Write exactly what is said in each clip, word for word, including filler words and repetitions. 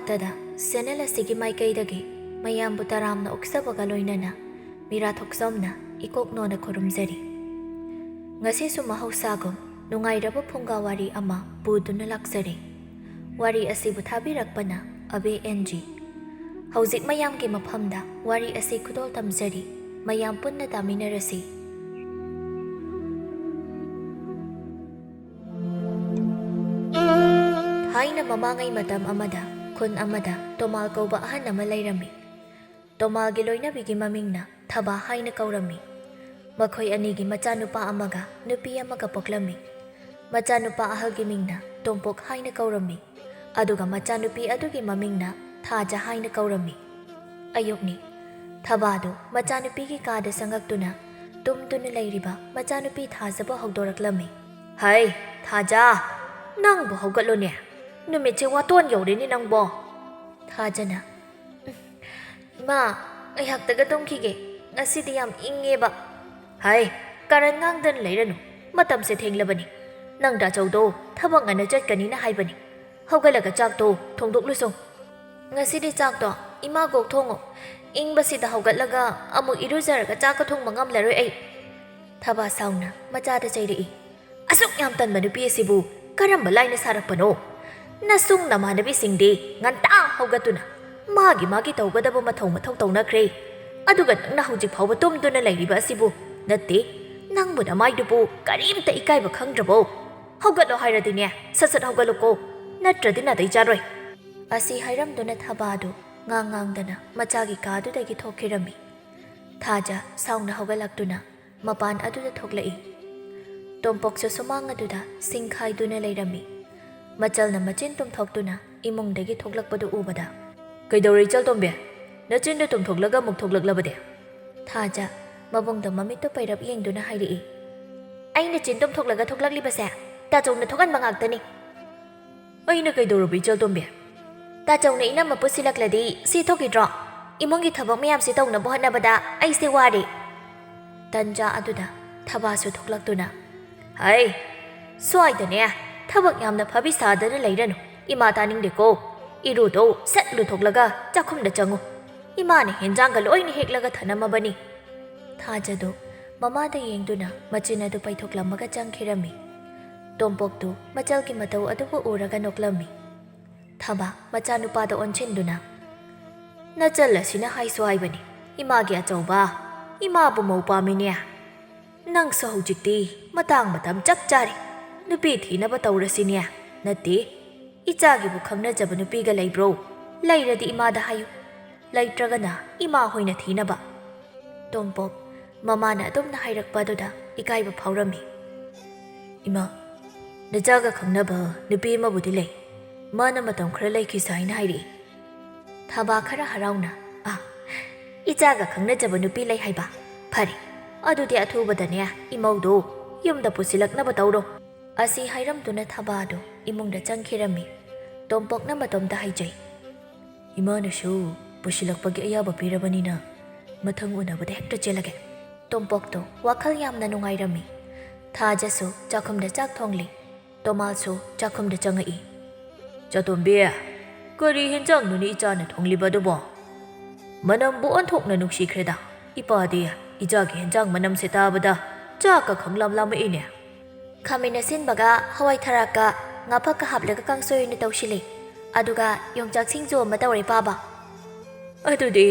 ꯇꯗ ꯆꯦꯅꯦꯜ ꯑꯁꯤꯒꯤ ꯃꯥꯏꯀꯩꯗꯒꯤ ꯃꯌꯥꯝꯕꯨ ꯇꯔꯥꯝꯅ ꯑꯣꯛꯆꯕꯒ ꯂꯣꯏꯅꯅ ꯃꯤꯔꯥ ꯊꯣꯛꯆꯣꯝꯅ ꯏꯀꯣꯛ ꯅꯣꯟꯅ ꯈꯨꯔꯨꯝꯖꯔꯤ꯫ ꯉꯁꯤꯁꯨ ꯃꯍꯧꯁꯥꯒꯨꯝ ꯅꯨꯡꯉꯥꯏꯔꯕ ꯐꯨꯡꯒꯥ ꯋꯥꯔꯤ ꯑꯃ ꯄꯨꯗꯨꯅ ꯂꯥꯛꯆꯔꯤ꯫ ꯋꯥꯔꯤ ꯑꯁꯤꯕꯨ ꯊꯥꯕꯤꯔꯛꯄꯅ ꯑꯕꯦ ꯑꯦꯟ ꯖꯤ꯫ ꯍꯧꯖꯤꯛ ꯃꯌꯥꯝꯒꯤ ꯃꯐꯝꯗ ꯋꯥꯔꯤ ꯑꯁꯤ ꯈꯨꯗꯣꯜ ꯇꯝꯖꯔꯤ꯫ ꯃꯌꯥꯝ ꯄꯨꯟꯅ ꯇꯥꯃꯤꯟꯅꯔꯁꯤ꯫ ꯊꯥꯏꯅ ꯃꯃꯥꯡꯉꯩ ꯃꯇꯝ ꯑꯃꯗ ꯈꯨꯟ ꯑꯃꯗ ꯇꯣꯃꯥꯜ ꯀꯧꯕ ꯑꯍꯟ ꯑꯃ ꯂꯩꯔꯝꯃꯤ꯫ ꯇꯣꯃꯥꯜꯒꯤ ꯂꯣꯏꯅꯕꯤꯒꯤ ꯃꯃꯤꯡꯅ ꯊꯕꯥ ꯍꯥꯏꯅ ꯀꯧꯔꯝꯃꯤ꯫ ꯃꯈꯣꯏ ꯑꯅꯤꯒꯤ ꯃꯆꯥꯅꯨꯄꯥ ꯑꯃꯒ ꯅꯨꯄꯤ ꯑꯃꯒ ꯄꯣꯛꯂꯝꯃꯤ꯫ ꯃꯆꯥꯅꯨꯄꯥ ꯑꯍꯜꯒꯤ ꯃꯤꯡꯅ ꯇꯣꯝꯄꯣꯛ ꯍꯥꯏꯅ ꯀꯧꯔꯝꯃꯤ, ꯑꯗꯨꯒ ꯃꯆꯥꯅꯨꯄꯤ ꯑꯗꯨꯒꯤ ꯃꯃꯤꯡꯅ ꯊꯥꯖ ꯍꯥꯏꯅ ꯀꯧꯔꯝꯃꯤ꯫ ꯑꯌꯨꯛꯅꯤ꯫ ꯊꯕꯥꯗꯨ ꯃꯆꯥꯅꯨꯄꯤꯒꯤ ꯀꯥꯗ ꯆꯪꯉꯛꯇꯨꯅ ꯇꯨꯝꯗꯨꯅ ꯂꯩꯔꯤꯕ ꯃꯆꯥꯅꯨꯄꯤ ꯊꯥꯖꯕꯨ ꯍꯧꯗꯣꯔꯛꯂꯝꯃꯤ꯫ "ꯍꯩ, ꯊꯥꯖ, ꯅꯪꯕꯨ ꯍꯧꯒꯠꯂꯣꯅꯦ, ꯅꯨꯃꯤꯠꯁꯦ ꯋꯥꯇꯣꯟ ꯌꯧꯔꯦꯅꯦ ꯅꯪꯕꯣ!" ꯊꯥꯖꯅ, "ꯏꯃꯥ, ꯉꯥꯏꯍꯥꯛꯇꯒ ꯇꯨꯝꯈꯤꯒꯦ, ꯉꯁꯤꯗꯤ ꯌꯥꯝ ꯏꯪꯉꯦꯕ꯫" "ꯍꯩ, ꯀꯔꯟ ꯉꯥꯡꯗꯅ ꯂꯩꯔꯅꯨ, ꯃꯇꯝꯁꯦ ꯊꯦꯡꯂꯕꯅꯤ꯫ ꯅꯪ ꯗꯥꯆꯧꯗꯣ ꯊꯕꯛ ꯉꯟꯅ ꯆꯠꯀꯅꯤꯅ ꯍꯥꯏꯕꯅꯤ꯫ ꯍꯧꯒꯠꯂꯒ ꯆꯥꯛꯇꯣ ꯊꯣꯡꯗꯣꯛꯂꯨꯆꯣ꯫" "ꯉꯁꯤꯗꯤ ꯆꯥꯛꯇꯣ ꯏꯃꯥ ꯀꯣꯛ ꯊꯣꯡꯉꯣ, ꯏꯪꯕꯁꯤꯗ ꯍꯧꯒꯠꯂꯒ ꯑꯃꯨꯛ ꯏꯔꯨꯖꯔꯒ ꯆꯥꯛꯀ ꯊꯣꯡꯕ ꯉꯝꯂꯔꯣꯏ ꯑꯩ꯫" ꯊꯕꯥ ꯁꯥꯎꯅ ꯃꯆꯥꯗ ꯆꯩꯔꯛꯏ꯫ "ꯑꯁꯨꯛ ꯌꯥꯝ ꯇꯟꯕ ꯅꯨꯄꯤ ꯑꯁꯤꯕꯨ ꯀꯔꯝꯕ ꯂꯥꯏꯅ ꯁꯥꯔꯛꯄꯅꯣ? ꯅꯁꯨꯡ ꯅꯃꯥꯟꯅꯕꯤꯁꯤꯡꯗꯤ ꯉꯟꯇꯥ ꯍꯧꯒꯠꯇꯨꯅ ꯃꯥꯒꯤ ꯃꯥꯒꯤ ꯇꯧꯒꯗꯕ ꯃꯊꯧ ꯃꯊꯧ ꯇꯧꯅꯈ꯭ꯔꯦ꯫ ꯑꯗꯨꯒ ꯅꯪꯅ ꯍꯧꯖꯤꯛ ꯐꯥꯎꯕ ꯇꯨꯝꯗꯨꯅ ꯂꯩꯔꯤꯕ ꯑꯁꯤꯕꯨ? ꯅꯠꯇꯦ, ꯅꯪꯕꯨ ꯅꯃꯥꯏꯗꯨꯕꯨ ꯀꯔꯤꯝꯇ ꯏꯀꯥꯏꯕ ꯈꯪꯗ꯭ꯔꯕꯣ? ꯍꯧꯒꯠꯂꯣ ꯍꯥꯏꯔꯗꯤꯅꯦ, ꯁꯠ ꯁꯠ ꯍꯧꯒꯠꯂꯨꯀꯣ, ꯅꯠꯇ꯭ꯔꯗꯤ ꯅꯥꯇꯩ ꯆꯥꯔꯣꯏ꯫" ꯑꯁꯤ ꯍꯥꯏꯔꯝꯗꯨꯅ ꯊꯕꯥꯗꯨ ꯉꯥꯡ ꯉꯥꯡꯗꯅ ꯃꯆꯥꯒꯤ ꯀꯥꯗꯨꯗꯒꯤ ꯊꯣꯛꯈꯤꯔꯝꯃꯤ꯫ ꯊꯥꯖ ꯁꯥꯎꯅ ꯍꯧꯒꯠꯂꯛꯇꯨꯅ ꯃꯄꯥꯟ ꯑꯗꯨꯗ ꯊꯣꯛꯂꯛꯏ꯫ ꯇꯣꯝꯄꯣꯛꯁꯨ ꯁꯨꯃꯥꯡ ꯑꯗꯨꯗ ꯁꯤꯡ ꯈꯥꯏꯗꯨꯅ ꯂꯩꯔꯝꯃꯤ꯫ ꯃꯆꯜꯅ ꯃꯆꯤꯟ ꯇꯨꯝꯊꯣꯛꯇꯨꯅ ꯏꯃꯨꯡꯗꯒꯤ ꯊꯣꯛꯂꯛꯄꯗꯨ ꯎꯕꯗ, "ꯀꯩꯗꯧꯔꯦ ꯏꯆꯜꯇꯣꯝꯕꯤ? ꯅꯆꯤꯟꯗꯨ ꯇꯨꯝꯊꯣꯛꯂꯒ ꯑꯃꯨꯛ ꯊꯣꯛꯂꯛꯂꯕꯗꯤ?" ꯊꯥꯖ ꯃꯕꯨꯡꯗ ꯃꯃꯤꯠꯇꯨ ꯄꯩꯔꯞ ꯌꯦꯡꯗꯨꯅ ꯍꯥꯏꯔꯛꯏ꯫ "ꯑꯩꯅ ꯆꯤꯟ ꯇꯨꯝꯊꯣꯛꯂꯒ ꯊꯣꯛꯂꯛꯂꯤꯕꯁꯦ ꯇꯥꯆꯧꯅ ꯊꯣꯛꯍꯟꯕ ꯉꯥꯛꯇꯅꯤ꯫" "ꯑꯩꯅ ꯀꯩꯗꯧꯔꯕ ꯏꯆꯜꯇꯣꯝꯕꯤ?" "ꯇꯥꯆꯧꯅ ꯏꯅꯝꯃ ꯄꯨꯁꯤꯜꯂꯛꯂꯗꯤ ꯁꯤ ꯊꯣꯛꯈꯤꯗ꯭ꯔꯣ? ꯏꯃꯨꯡꯒꯤ ꯊꯕꯛ ꯃꯌꯥꯝꯁꯤ ꯇꯧꯅꯕ ꯍꯣꯠꯅꯕꯗ ꯑꯩꯁꯦ ꯋꯥꯔꯦ꯫" ꯇꯟꯖꯥ ꯑꯗꯨꯗ ꯊꯕꯥꯁꯨ ꯊꯣꯛꯂꯛꯇꯨꯅ, "ꯍꯩ, ꯁ꯭ꯋꯥꯏꯗꯅꯦ ꯊꯕꯛ ꯌꯥꯝꯅ ꯐꯕꯤ ꯁꯥꯗꯅ ꯂꯩꯔꯅꯨ, ꯏꯃꯥ ꯇꯥꯅꯤꯡꯗꯦꯀꯣ꯫ ꯏꯔꯨꯗꯣ ꯁꯠ ꯂꯨꯊꯣꯛꯂꯒ ꯆꯥꯛꯈꯨꯝꯗ ꯆꯪꯉꯨ꯫ ꯏꯃꯥꯅ ꯍꯦꯟꯖꯥꯡꯒ ꯂꯣꯏꯅ ꯍꯦꯛꯂꯒ ꯊꯅꯝꯃꯕꯅꯤ꯫ ꯊꯥꯖꯗꯣ ꯃꯃꯥꯗ ꯌꯦꯡꯗꯨꯅ ꯃꯆꯤꯟ ꯑꯗꯨ ꯄꯩꯊꯣꯛꯂꯝꯃꯒ ꯆꯪꯈꯤꯔꯝꯃꯤ꯫ ꯇꯣꯝꯄꯣꯛꯇꯨ ꯃꯆꯜꯒꯤ ꯃꯇꯧ ꯑꯗꯨꯕꯨ ꯎꯔꯒ ꯅꯣꯛꯂꯝꯃꯤ꯫ ꯊꯕꯥ ꯃꯆꯥꯅꯨꯄꯥꯗ ꯑꯣꯟꯁꯤꯟꯗꯨꯅ, "ꯅꯆꯜ ꯑꯁꯤꯅ ꯍꯥꯏꯁꯨ ꯍꯥꯏꯕꯅꯤ, ꯏꯃꯥꯒꯤ ꯑꯆꯧꯕ, ꯏꯃꯥꯕꯨ ꯃꯧ ꯄꯥꯝꯃꯤꯅꯦ꯫ ꯅꯪꯁꯨ ꯍꯧꯖꯤꯛꯇꯤ ꯃꯇꯥꯡ ꯃꯇꯝ ꯆꯞ ꯆꯥꯔꯦ꯫ ꯅꯨꯄꯤ ꯊꯤꯅꯕ ꯇꯧꯔꯁꯤꯅꯦ꯫ ꯅꯠꯇꯦ, ꯏꯆꯥꯒꯤꯕꯨ ꯈꯪꯅꯖꯕ ꯅꯨꯄꯤꯒ ꯂꯩꯕ꯭ꯔꯣ? ꯂꯩꯔꯗꯤ ꯏꯃꯥꯗ ꯍꯥꯏꯌꯨ, ꯂꯩꯇ꯭ꯔꯒꯅ ꯏꯃꯥ ꯍꯣꯏꯅ ꯊꯤꯅꯕ꯫" ꯇꯣꯝꯄꯣꯛ ꯃꯃꯥꯅ ꯑꯗꯨꯝꯅ ꯍꯥꯏꯔꯛꯄ ꯑꯗꯨꯗ ꯏꯀꯥꯏꯕ ꯐꯥꯎꯔꯝꯃꯤ꯫ "ꯏꯃꯥ, ꯅꯆꯥꯒ ꯈꯪꯅꯕ ꯅꯨꯄꯤ ꯑꯃꯕꯨꯗꯤ ꯂꯩ꯫ ꯃꯥꯅ ꯃꯇꯝ ꯈꯔ ꯂꯩꯈꯤꯁꯤ ꯍꯥꯏꯅ ꯍꯥꯏꯔꯛꯏ꯫" ꯊꯕꯥ ꯈꯔ ꯍꯔꯥꯎꯅ, "ꯑꯥ, ꯏꯆꯥꯒ ꯈꯪꯅꯖꯕ ꯅꯨꯄꯤ ꯂꯩ ꯍꯥꯏꯕ? ꯐꯔꯦ, ꯑꯗꯨꯗꯤ ꯑꯊꯨꯕꯗꯅꯦ ꯏꯃꯧꯗꯣ ꯌꯨꯝꯗ ꯄꯨꯁꯤꯜꯂꯛꯅꯕ ꯇꯧꯔꯣ꯫" ꯑꯁꯤ ꯍꯥꯏꯔꯝꯗꯨꯅ ꯊꯕꯥꯗꯨ ꯏꯃꯨꯡꯗ ꯆꯪꯈꯤꯔꯝꯃꯤ꯫ ꯇꯣꯝꯄꯣꯛꯅ ꯃꯇꯣꯝꯇ ꯍꯥꯏꯖꯩ, "ꯏꯃꯥꯅꯁꯨ ꯄꯨꯁꯤꯜꯂꯛꯄꯒꯤ ꯑꯌꯥꯕ ꯄꯤꯔꯕꯅꯤꯅ ꯃꯊꯪ ꯎꯅꯕꯗ ꯍꯦꯛꯇ ꯆꯦꯜꯂꯒꯦ꯫" ꯇꯣꯝꯄꯣꯛꯇꯣ ꯋꯥꯈꯜ ꯌꯥꯝꯅ ꯅꯨꯡꯉꯥꯏꯔꯝꯃꯤ꯫ ꯊꯥꯖꯁꯨ ꯆꯥꯛꯈꯨꯝꯗ ꯆꯥꯛ ꯊꯣꯡꯂꯤ꯫ ꯇꯣꯃꯥꯜꯁꯨ ꯆꯥꯛꯈꯨꯝꯗ ꯆꯪꯉꯛꯏ꯫ "ꯆꯥꯇꯣꯝꯕꯤ, ꯀꯔꯤ ꯍꯦꯟꯖꯥꯡꯅꯣꯅꯦ ꯏꯆꯥꯅ ꯊꯣꯡꯂꯤꯕ ꯑꯗꯨꯕꯣ? ꯃꯅꯝꯕꯨ ꯑꯣꯟꯊꯣꯛꯅ ꯅꯨꯡꯁꯤꯈ꯭ꯔꯦꯗ꯫ ꯏꯄꯥꯗꯤ ꯏꯆꯥꯒꯤ ꯍꯦꯟꯖꯥꯡ ꯃꯅꯝꯁꯦ ꯇꯥꯕꯗ ꯆꯥꯛꯀ ꯈꯪꯂꯥꯝ ꯂꯥꯝꯃꯛꯏꯅꯦ꯫" "ꯈꯥꯃꯦꯟ ꯑꯁꯤꯟꯕꯒ ꯍꯋꯥꯏ ꯊꯔꯥꯛꯀ ꯉꯥꯐꯛꯀ ꯍꯥꯞꯂꯒ ꯀꯥꯡꯁꯣꯏ ꯑꯣꯏꯅ ꯇꯧꯁꯤꯜꯂꯤ꯫ ꯑꯗꯨꯒ ꯌꯣꯡꯆꯥꯛ ꯁꯤꯡꯖꯨ ꯑꯃ ꯇꯧꯔꯦ, ꯄꯥꯕ꯫" "ꯑꯗꯨꯗꯤ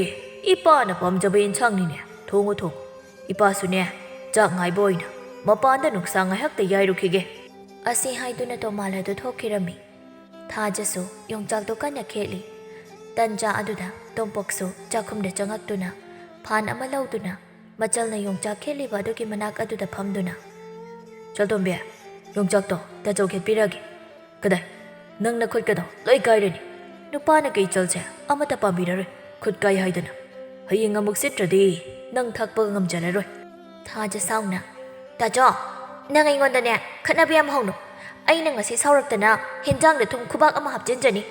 ꯏꯄꯥꯅ ꯄꯥꯝꯖꯕ ꯌꯦꯟꯁꯥꯡꯅꯤꯅꯦ꯫ ꯊꯣꯡꯉꯨ, ꯊꯣꯡꯉꯨ꯫ ꯏꯄꯥꯁꯨꯅꯦ, ꯆꯥꯛ ꯉꯥꯏꯕ ꯑꯣꯏꯅ ꯃꯄꯥꯟꯗ ꯅꯨꯡꯁꯥ ꯉꯥꯏꯍꯥꯛꯇ ꯌꯥꯏꯔꯨꯈꯤꯒꯦ꯫" ꯑꯁꯤ ꯍꯥꯏꯗꯨꯅ ꯇꯣꯃꯥꯜ ꯑꯗꯨ ꯊꯣꯛꯈꯤꯔꯝꯃꯤ꯫ ꯊꯥꯖꯁꯨ ꯌꯣꯡꯆꯥꯛꯇꯨ ꯀꯟꯅ ꯈꯦꯠꯂꯤ꯫ ꯇꯟꯖꯥ ꯑꯗꯨꯗ ꯇꯣꯝꯄꯣꯛꯁꯨ ꯆꯥꯛꯈꯨꯝꯗ ꯆꯪꯉꯛꯇꯨꯅ ꯐꯥꯟ ꯑꯃ ꯂꯧꯗꯨꯅ ꯃꯆꯜꯅ ꯌꯣꯡꯆꯥꯛ ꯈꯦꯠꯂꯤꯕ ꯑꯗꯨꯒꯤ ꯃꯅꯥꯛ ꯑꯗꯨꯗ ꯐꯝꯗꯨꯅ, "ꯆꯥꯇꯣꯝꯕꯤ, ꯌꯣꯡꯆꯥꯛꯇꯣ ꯇꯥꯆꯧ ꯈꯦꯠꯄꯤꯔꯒꯦ꯫ ꯀꯗꯥꯏ, ꯅꯪ ꯅꯈꯨꯠꯀꯗꯣ ꯂꯣꯏ ꯀꯥꯏꯔꯅꯤ꯫ ꯅꯨꯄꯥꯅ ꯀꯩ ꯏꯆꯜꯁꯦ ꯑꯃꯠꯇ ꯄꯥꯝꯕꯤꯔꯔꯣꯏ, ꯈꯨꯠ ꯀꯥꯏ ꯍꯥꯏꯗꯅ꯫ ꯍꯌꯦꯡ ꯑꯃꯨꯛ ꯁꯤꯠꯇ꯭ꯔꯗꯤ ꯅꯪ ꯊꯛꯄꯒ ꯉꯝꯖꯔꯔꯣꯏ꯫" ꯊꯥꯖ ꯁꯥꯎꯅ, "ꯇꯥꯆꯧ, ꯅꯪ ꯑꯩꯉꯣꯟꯗꯅꯦ ꯈꯠꯅꯕ ꯌꯥꯝ ꯍꯧꯅꯨ꯫ ꯑꯩꯅ ꯉꯁꯤ ꯁꯥꯎꯔꯛꯇꯅ ꯍꯦꯟꯖꯥꯡꯗ ꯊꯨꯝ ꯈꯨꯕꯥꯛ ꯑꯃ ꯍꯥꯞꯆꯤꯟꯖꯅꯤ꯫"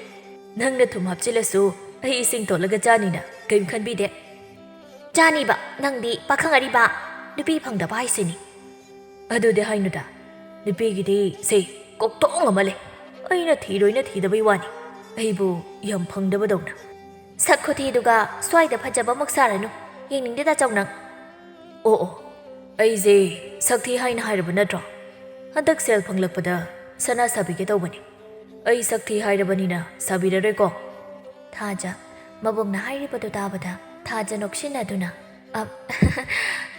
"ꯅꯪꯅ ꯊꯨꯝ ꯍꯥꯞꯆꯤꯜꯂꯁꯨ ꯑꯩ ꯏꯁꯤꯡ ꯇꯣꯠꯂꯒ ꯆꯥꯅꯤꯅ ꯀꯔꯤꯝ ꯈꯟꯕꯤꯗꯦ꯫" "ꯆꯥꯅꯤꯕ, ꯅꯪꯗꯤ ꯄꯥꯈꯪ ꯑꯔꯤꯕ, ꯅꯨꯄꯤ ꯐꯪꯗꯕ ꯍꯥꯏꯁꯤꯅꯤ꯫" "ꯑꯗꯨꯗꯤ ꯍꯥꯏꯅꯨꯗ, ꯅꯨꯄꯤꯒꯤꯗꯤ ꯁꯦ ꯀꯣꯛꯇꯣꯡ ꯑꯃ ꯂꯩ꯫ ꯑꯩꯅ ꯊꯤꯔꯣꯏꯅ ꯊꯤꯗꯕꯩ ꯋꯥꯅꯤ꯫ ꯑꯩꯕꯨ ꯌꯥꯝ ꯐꯪꯗꯕꯗꯧꯅ꯫ ꯁꯛ ꯈꯨꯊꯤꯗꯨꯒ ꯁ꯭ꯋꯥꯏꯗ ꯐꯖꯕꯃꯨꯛ ꯁꯥꯔꯅꯨ꯫ ꯌꯦꯡꯅꯤꯡꯗꯦ ꯇꯥꯆꯧ ꯅꯪ꯫ ꯑꯣ ꯑꯣ, ꯑꯩꯁꯦ ꯁꯛꯊꯤ ꯍꯥꯏꯅ ꯍꯥꯏꯔꯕ ꯅꯠꯇ꯭ꯔꯣ? ꯍꯟꯗꯛ ꯁꯦꯜ ꯐꯪꯂꯛꯄꯗ ꯁꯅꯥ ꯁꯥꯕꯤꯒꯦ ꯇꯧꯕꯅꯤ꯫ ꯑꯩ ꯁꯛꯊꯤ ꯍꯥꯏꯔꯕꯅꯤꯅ ꯁꯥꯕꯤꯔꯔꯣꯏꯀꯣ꯫ ꯊꯥꯖ ꯃꯕꯨꯡꯅ ꯍꯥꯏꯔꯤꯕꯗꯨ ꯇꯥꯕꯗ ꯊꯥꯖ ꯅꯣꯛꯁꯤꯟꯅꯗꯨꯅ, "ꯑ,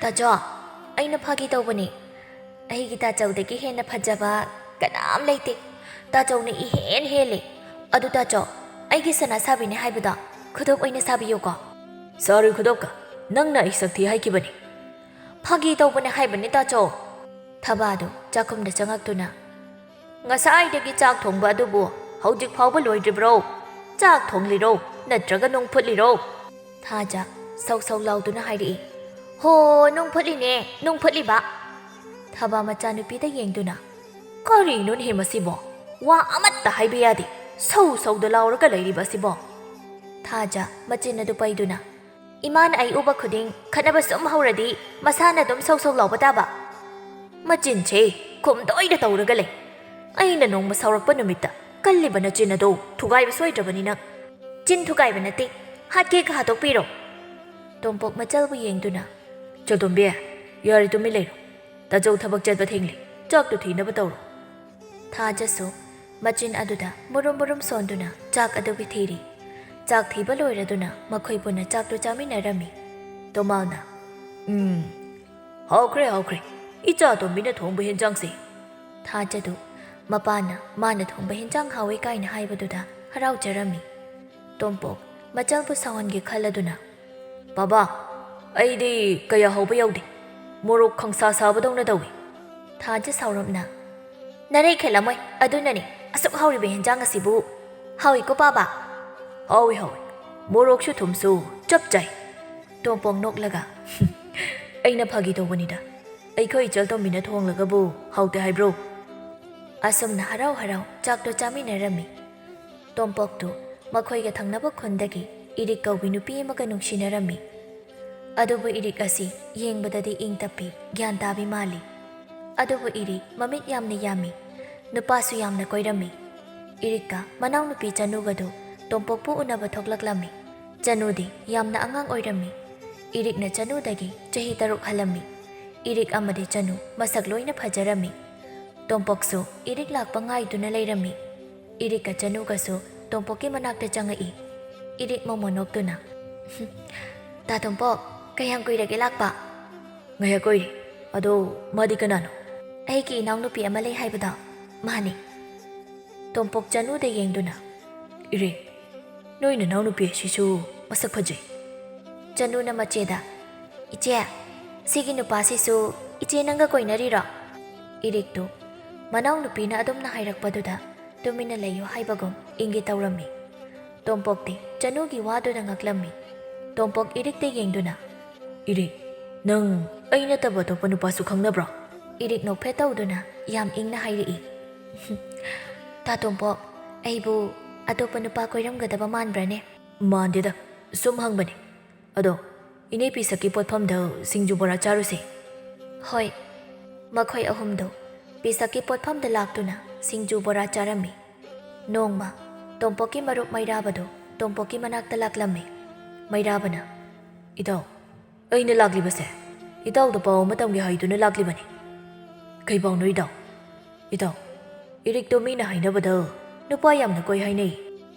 ꯇꯥꯆꯧ, ꯑꯩꯅ ꯐꯥꯒꯤ ꯇꯧꯕꯅꯤ꯫ ꯑꯩꯒꯤ ꯇꯥꯆꯧꯗꯒꯤ ꯍꯦꯟꯅ ꯐꯖꯕ ꯀꯅꯥꯝ ꯂꯩꯇꯦ꯫ ꯇꯥꯆꯧꯅ ꯏꯍꯦꯟ ꯍꯦꯜꯂꯦ꯫ ꯑꯗꯨ ꯇꯥꯆꯧ, ꯑꯩꯒꯤ ꯁꯅꯥ ꯁꯥꯕꯤꯅꯦ ꯍꯥꯏꯕꯗꯣ ꯈꯨꯗꯣꯞ ꯑꯣꯏꯅ ꯁꯥꯕꯤꯌꯨꯀꯣ?" "ꯁꯥꯔꯣꯏ ꯈꯨꯗꯣꯞꯀ, ꯅꯪꯅ ꯑꯩ ꯁꯛꯊꯤ ꯍꯥꯏꯈꯤꯕꯅꯤ꯫" "ꯐꯥꯒꯤ ꯇꯧꯕꯅꯦ ꯍꯥꯏꯕꯅꯤ ꯇꯥꯆꯧ꯫" ꯊꯕꯥꯗꯨ ꯆꯥꯛꯈꯨꯝꯗ ꯆꯪꯉꯛꯇꯨꯅ, "ꯉꯁꯥꯏꯗꯒꯤ ꯆꯥꯛ ꯊꯣꯡꯕ ꯑꯗꯨꯕꯨ ꯍꯧꯖꯤꯛ ꯐꯥꯎꯕ ꯂꯣꯏꯗ꯭ꯔꯤꯕ꯭ꯔꯣ? ꯆꯥꯛ ꯊꯣꯡꯂꯤꯔꯣ ꯅꯠꯇ꯭ꯔꯒ ꯅꯨꯡ ꯐꯨꯠꯂꯤꯔꯣ?" ꯊꯥꯖ ꯁꯧ ꯁꯧ ꯂꯥꯎꯗꯨꯅ ꯍꯥꯏꯔꯛꯏ, "ꯍꯣ, ꯅꯨꯡ ꯐꯨꯠꯂꯤꯅꯦ, ꯅꯨꯡ ꯐꯨꯠꯂꯤꯕ꯫" ꯊꯕꯥ ꯃꯆꯥꯅꯨꯄꯤꯗ ꯌꯦꯡꯗꯨꯅ, "ꯀꯔꯤꯅꯣꯅꯦꯍꯦ ꯃꯁꯤꯕꯣ? ꯋꯥ ꯑꯃꯠꯇ ꯍꯥꯏꯕ ꯌꯥꯗꯦ, ꯁꯧ ꯁꯧꯗ ꯂꯥꯎꯔꯒ ꯂꯩꯔꯤꯕ ꯑꯁꯤꯕꯣ?" ꯊꯥꯖ ꯃꯆꯤꯟ ꯑꯗꯨ ꯄꯩꯗꯨꯅ, "ꯏꯃꯥꯅ ꯑꯩ ꯎꯕ ꯈꯨꯗꯤꯡ ꯈꯠꯅꯕ ꯁꯨꯝ ꯍꯧꯔꯗꯤ ꯃꯁꯥꯅ ꯑꯗꯨꯝ ꯁꯧ ꯁꯧ ꯂꯥꯎꯕ ꯇꯥꯕ꯫ ꯃꯆꯤꯟꯁꯦ ꯈꯨꯝꯗꯣꯏꯗ ꯇꯧꯔꯒ ꯂꯩ꯫ ꯑꯩꯅ ꯅꯣꯡꯃ ꯁꯥꯎꯔꯛꯄ ꯅꯨꯃꯤꯠꯇ ꯀꯜꯂꯤꯕ ꯅꯆꯤꯟ ꯑꯗꯣ ꯊꯨꯒꯥꯏꯕ ꯁꯣꯏꯗ꯭ꯔꯕꯅꯤ ꯅꯪ꯫" "ꯆꯤꯟ ꯊꯨꯒꯥꯏꯕ ꯅꯠꯇꯦ, ꯍꯥꯠꯀꯦꯒ ꯍꯥꯠꯇꯣꯛꯄꯤꯔꯣ꯫" ꯇꯣꯝꯄꯣꯛ ꯃꯆꯜꯕꯨ ꯌꯦꯡꯗꯨꯅ, "ꯆꯇꯣꯝꯕꯤ, ꯌꯥꯔꯦ, ꯇꯨꯃꯤꯟ ꯂꯩꯔꯣ꯫ ꯇꯥꯆꯧ ꯊꯕꯛ ꯆꯠꯄ ꯊꯦꯡꯂꯦ, ꯆꯥꯛꯇꯨ ꯊꯤꯅꯕ ꯇꯧꯔꯣ꯫" ꯊꯥꯖꯁꯨ ꯃꯆꯤꯟ ꯑꯗꯨꯗ ꯃꯨꯔꯨꯝ ꯃꯨꯔꯨꯝ ꯁꯣꯟꯗꯨꯅ ꯆꯥꯛ ꯑꯗꯨ ꯄꯤꯊꯤꯔꯤ꯫ ꯆꯥꯛ ꯊꯤꯕ ꯂꯣꯏꯔꯗꯨꯅ ꯃꯈꯣꯏ ꯄꯨꯟꯅ ꯆꯥꯛꯇꯨ ꯆꯥꯃꯤꯟꯅꯔꯝꯃꯤ꯫ ꯇꯣꯃꯥꯜꯅ, "ꯎꯝ, ꯍꯥꯎꯈ꯭ꯔꯦ, ꯍꯥꯎꯈ꯭ꯔꯦ꯫ ꯏꯆꯥ ꯇꯣꯝꯕꯤꯅ ꯊꯣꯡꯕ ꯍꯦꯟꯖꯥꯡꯁꯦ꯫" ꯊꯥꯖꯗꯨ ꯃꯄꯥꯅ ꯃꯥꯅ ꯊꯣꯡꯕ ꯍꯦꯟꯖꯥꯡ ꯍꯥꯎꯋꯦ ꯀꯥꯏꯅ ꯍꯥꯏꯕꯗꯨꯗ ꯍꯔꯥꯎꯖꯔꯝꯃꯤ꯫ ꯇꯣꯝꯄꯣꯛ ꯃꯆꯜꯕꯨ ꯁꯥꯎꯍꯟꯒꯦ ꯈꯜꯂꯗꯨꯅ, "ꯕꯥꯕꯥ, ꯑꯩꯗꯤ ꯀꯌꯥ ꯍꯥꯎꯕ ꯌꯥꯎꯗꯦ꯫ ꯃꯣꯔꯣꯛ ꯈꯪꯁꯥ ꯁꯥꯕꯗꯧꯅ ꯇꯧꯏ꯫" ꯊꯥꯖ ꯁꯥꯎꯔꯞꯅ, "ꯅꯔꯩ ꯈꯦꯠꯂꯝꯃꯣꯏ, ꯑꯗꯨꯅꯅꯦ ꯑꯁꯨꯛ ꯍꯥꯎꯔꯤꯕ ꯍꯦꯟꯖꯥꯡ ꯑꯁꯤꯕꯨ꯫ ꯍꯥꯎꯏꯀꯣ ꯄꯥꯕ?" "ꯍꯥꯎꯏ, ꯍꯥꯎꯏ꯫ ꯃꯣꯔꯣꯛꯁꯨ ꯊꯨꯝꯁꯨ ꯆꯞ ꯆꯥꯏ꯫" ꯇꯣꯝꯄꯣꯛ ꯅꯣꯛꯂꯒ, "ꯑꯩꯅ ꯐꯥꯒꯤ ꯇꯧꯕꯅꯤꯗ꯫ ꯑꯩꯈꯣꯏ ꯏꯆꯜ ꯇꯣꯝꯕꯤꯅ ꯊꯣꯡꯂꯒꯕꯨ ꯍꯥꯎꯇꯦ ꯍꯥꯏꯕ꯭ꯔꯣ?" ꯑꯁꯨꯝꯅ ꯍꯔꯥꯎ ꯍꯔꯥꯎ ꯆꯥꯛꯇꯣ ꯆꯥꯃꯤꯟꯅꯔꯝꯃꯤ꯫ ꯇꯣꯝꯄꯣꯛꯇꯨ ꯃꯈꯣꯏꯒ ꯊꯪꯅꯕ ꯈꯨꯟꯗꯒꯤ ꯏꯔꯤꯛ ꯀꯧꯕꯤ ꯅꯨꯄꯤ ꯑꯃꯒ ꯅꯨꯡꯁꯤꯅꯔꯝꯃꯤ꯫ ꯑꯗꯨꯕꯨ ꯏꯔꯤꯛ ꯑꯁꯤ ꯌꯦꯡꯕꯗꯗꯤ ꯏꯪ ꯇꯞꯄꯤ, ꯒ꯭ꯌꯥꯟ ꯇꯥꯕꯤ ꯃꯥꯜꯂꯤ꯫ ꯑꯗꯨꯕꯨ ꯏꯔꯤꯛ ꯃꯃꯤꯠ ꯌꯥꯝꯅ ꯌꯥꯝꯃꯤ, ꯅꯨꯄꯥꯁꯨ ꯌꯥꯝꯅ ꯀꯣꯏꯔꯝꯃꯤ꯫ ꯏꯔꯤꯛꯀ ꯃꯅꯥꯎꯅꯨꯄꯤ ꯆꯅꯨꯒꯗꯨ ꯇꯣꯝꯄꯣꯛꯄꯨ ꯎꯅꯕ ꯊꯣꯛꯂꯛꯂꯝꯃꯤ꯫ ꯆꯅꯨꯗꯤ ꯌꯥꯝꯅ ꯑꯉꯥꯡ ꯑꯣꯏꯔꯝꯃꯤ꯫ ꯏꯔꯤꯛꯅ ꯆꯅꯨꯗꯒꯤ ꯆꯍꯤ ꯇꯔꯨꯛ ꯍꯜꯂꯝꯃꯤ꯫ ꯏꯔꯤꯛ ꯑꯃꯗꯤ ꯆꯅꯨ ꯃꯁꯛ ꯂꯣꯏꯅ ꯐꯖꯔꯝꯃꯤ꯫ ꯇꯣꯝꯄꯣꯛꯁꯨ ꯏꯔꯤꯛ ꯂꯥꯛꯄ ꯉꯥꯏꯗꯨꯅ ꯂꯩꯔꯝꯃꯤ꯫ ꯏꯔꯤꯛꯀ ꯆꯅꯨꯒꯁꯨ ꯇꯣꯝꯄꯣꯛꯀꯤ ꯃꯅꯥꯛꯇ ꯆꯪꯉꯛꯏ꯫ ꯏꯔꯤꯛ ꯃꯣꯃꯣꯟ ꯅꯣꯛꯇꯨꯅ, "ꯇꯥ ꯇꯣꯝꯄꯣꯛ, ꯀꯌꯥꯝ ꯀꯨꯏꯔꯒꯦ ꯂꯥꯛꯄ?" "ꯉꯥꯏꯍꯥꯛ ꯑꯣꯏꯔꯦ꯫ ꯑꯗꯣ ꯃꯥꯗꯤ ꯀꯅꯥꯅꯣ?" "ꯑꯩꯒꯤ ꯏꯅꯥꯎꯅꯨꯄꯤ ꯑꯃ ꯂꯩ ꯍꯥꯏꯕꯗꯣ, ꯃꯥꯅꯤ꯫" ꯇꯣꯝꯄꯣꯛ ꯆꯅꯨꯗ ꯌꯦꯡꯗꯨꯅ, "ꯏꯔꯦ, ꯅꯣꯏ ꯅꯅꯥꯎꯅꯨꯄꯤ ꯑꯁꯤꯁꯨ ꯃꯁꯛ ꯐꯖꯩ꯫" ꯆꯅꯨꯅ ꯃꯆꯦꯗ, "ꯏꯆꯦ, ꯁꯤꯒꯤ ꯅꯨꯄꯥꯁꯤꯁꯨ ꯏꯆꯦ ꯅꯪꯒ ꯀꯣꯏꯅꯔꯤꯔꯣ?" ꯏꯔꯤꯛꯇꯨ ꯃꯅꯥꯎꯅꯨꯄꯤꯅ ꯑꯗꯨꯝꯅ ꯍꯥꯏꯔꯛꯄꯗꯨꯗ ꯇꯨꯃꯤꯟꯅ ꯂꯩꯌꯨ ꯍꯥꯏꯕꯒꯨꯝ ꯏꯪꯒꯦ ꯇꯧꯔꯝꯃꯤ꯫ ꯇꯣꯝꯄꯣꯛꯇꯤ ꯆꯅꯨꯒꯤ ꯋꯥꯗꯨꯗ ꯉꯛꯂꯝꯃꯤ꯫ ꯇꯣꯝꯄꯣꯛ ꯏꯔꯤꯛꯇ ꯌꯦꯡꯗꯨꯅ, "ꯏꯔꯤꯛ, ꯅꯪ ꯑꯩ ꯅꯠꯇꯕ ꯑꯇꯣꯞꯄ ꯅꯨꯄꯥꯁꯨ ꯈꯪꯅꯕ꯭ꯔꯣ?" ꯏꯔꯤꯛ ꯅꯣꯛꯐꯦꯠ ꯇꯧꯗꯨꯅ ꯌꯥꯝ ꯏꯪꯅ ꯍꯥꯏꯔꯛꯏ, "ꯇꯥ ꯇꯣꯝꯄꯣꯛ, ꯑꯩꯕꯨ ꯑꯇꯣꯞꯄ ꯅꯨꯄꯥ ꯀꯣꯏꯔꯝꯒꯗꯕ ꯃꯥꯟꯕ꯭ꯔꯅꯦ?" "ꯃꯥꯟꯗꯦꯗ, ꯁꯨꯝ ꯍꯪꯕꯅꯦ꯫ ꯑꯗꯣ ꯏꯅꯦ ꯄꯤꯁꯛꯀꯤ ꯄꯣꯠꯐꯝꯗ ꯁꯤꯡꯖꯨ ꯕꯣꯔꯥ ꯆꯥꯔꯨꯁꯦ꯫" ꯍꯣꯏ꯫ ꯃꯈꯣꯏ ꯑꯍꯨꯝꯗꯨ ꯄꯤꯁꯛꯀꯤ ꯄꯣꯠꯐꯝꯗ ꯂꯥꯛꯇꯨꯅ ꯁꯤꯡꯖꯨ ꯕꯣꯔꯥ ꯆꯥꯔꯝꯃꯤ꯫ ꯅꯣꯡꯃ ꯇꯣꯝꯄꯣꯛꯀꯤ ꯃꯔꯨꯞ ꯃꯩꯔꯥꯕꯗꯨ ꯇꯣꯝꯄꯣꯛꯀꯤ ꯃꯅꯥꯛꯇ ꯂꯥꯛꯂꯝꯃꯤ꯫ ꯃꯩꯔꯥꯕꯅ, "ꯏꯇꯥꯎ, ꯑꯩꯅ ꯂꯥꯛꯂꯤꯕꯁꯦ ꯏꯇꯥꯎꯗ ꯄꯥꯎ ꯑꯃ ꯇꯝꯒꯦ ꯍꯥꯏꯗꯨꯅ ꯂꯥꯛꯂꯤꯕꯅꯤ꯫" "ꯀꯩ ꯄꯥꯎꯅꯣ ꯏꯇꯥꯎ?" "ꯏꯇꯥꯎ, ꯏꯔꯤꯛꯇꯣ ꯃꯤꯅ ꯍꯥꯏꯅꯕꯗ ꯅꯨꯄꯥ ꯌꯥꯝꯅ ꯀꯣꯏ ꯍꯥꯏꯅꯩ꯫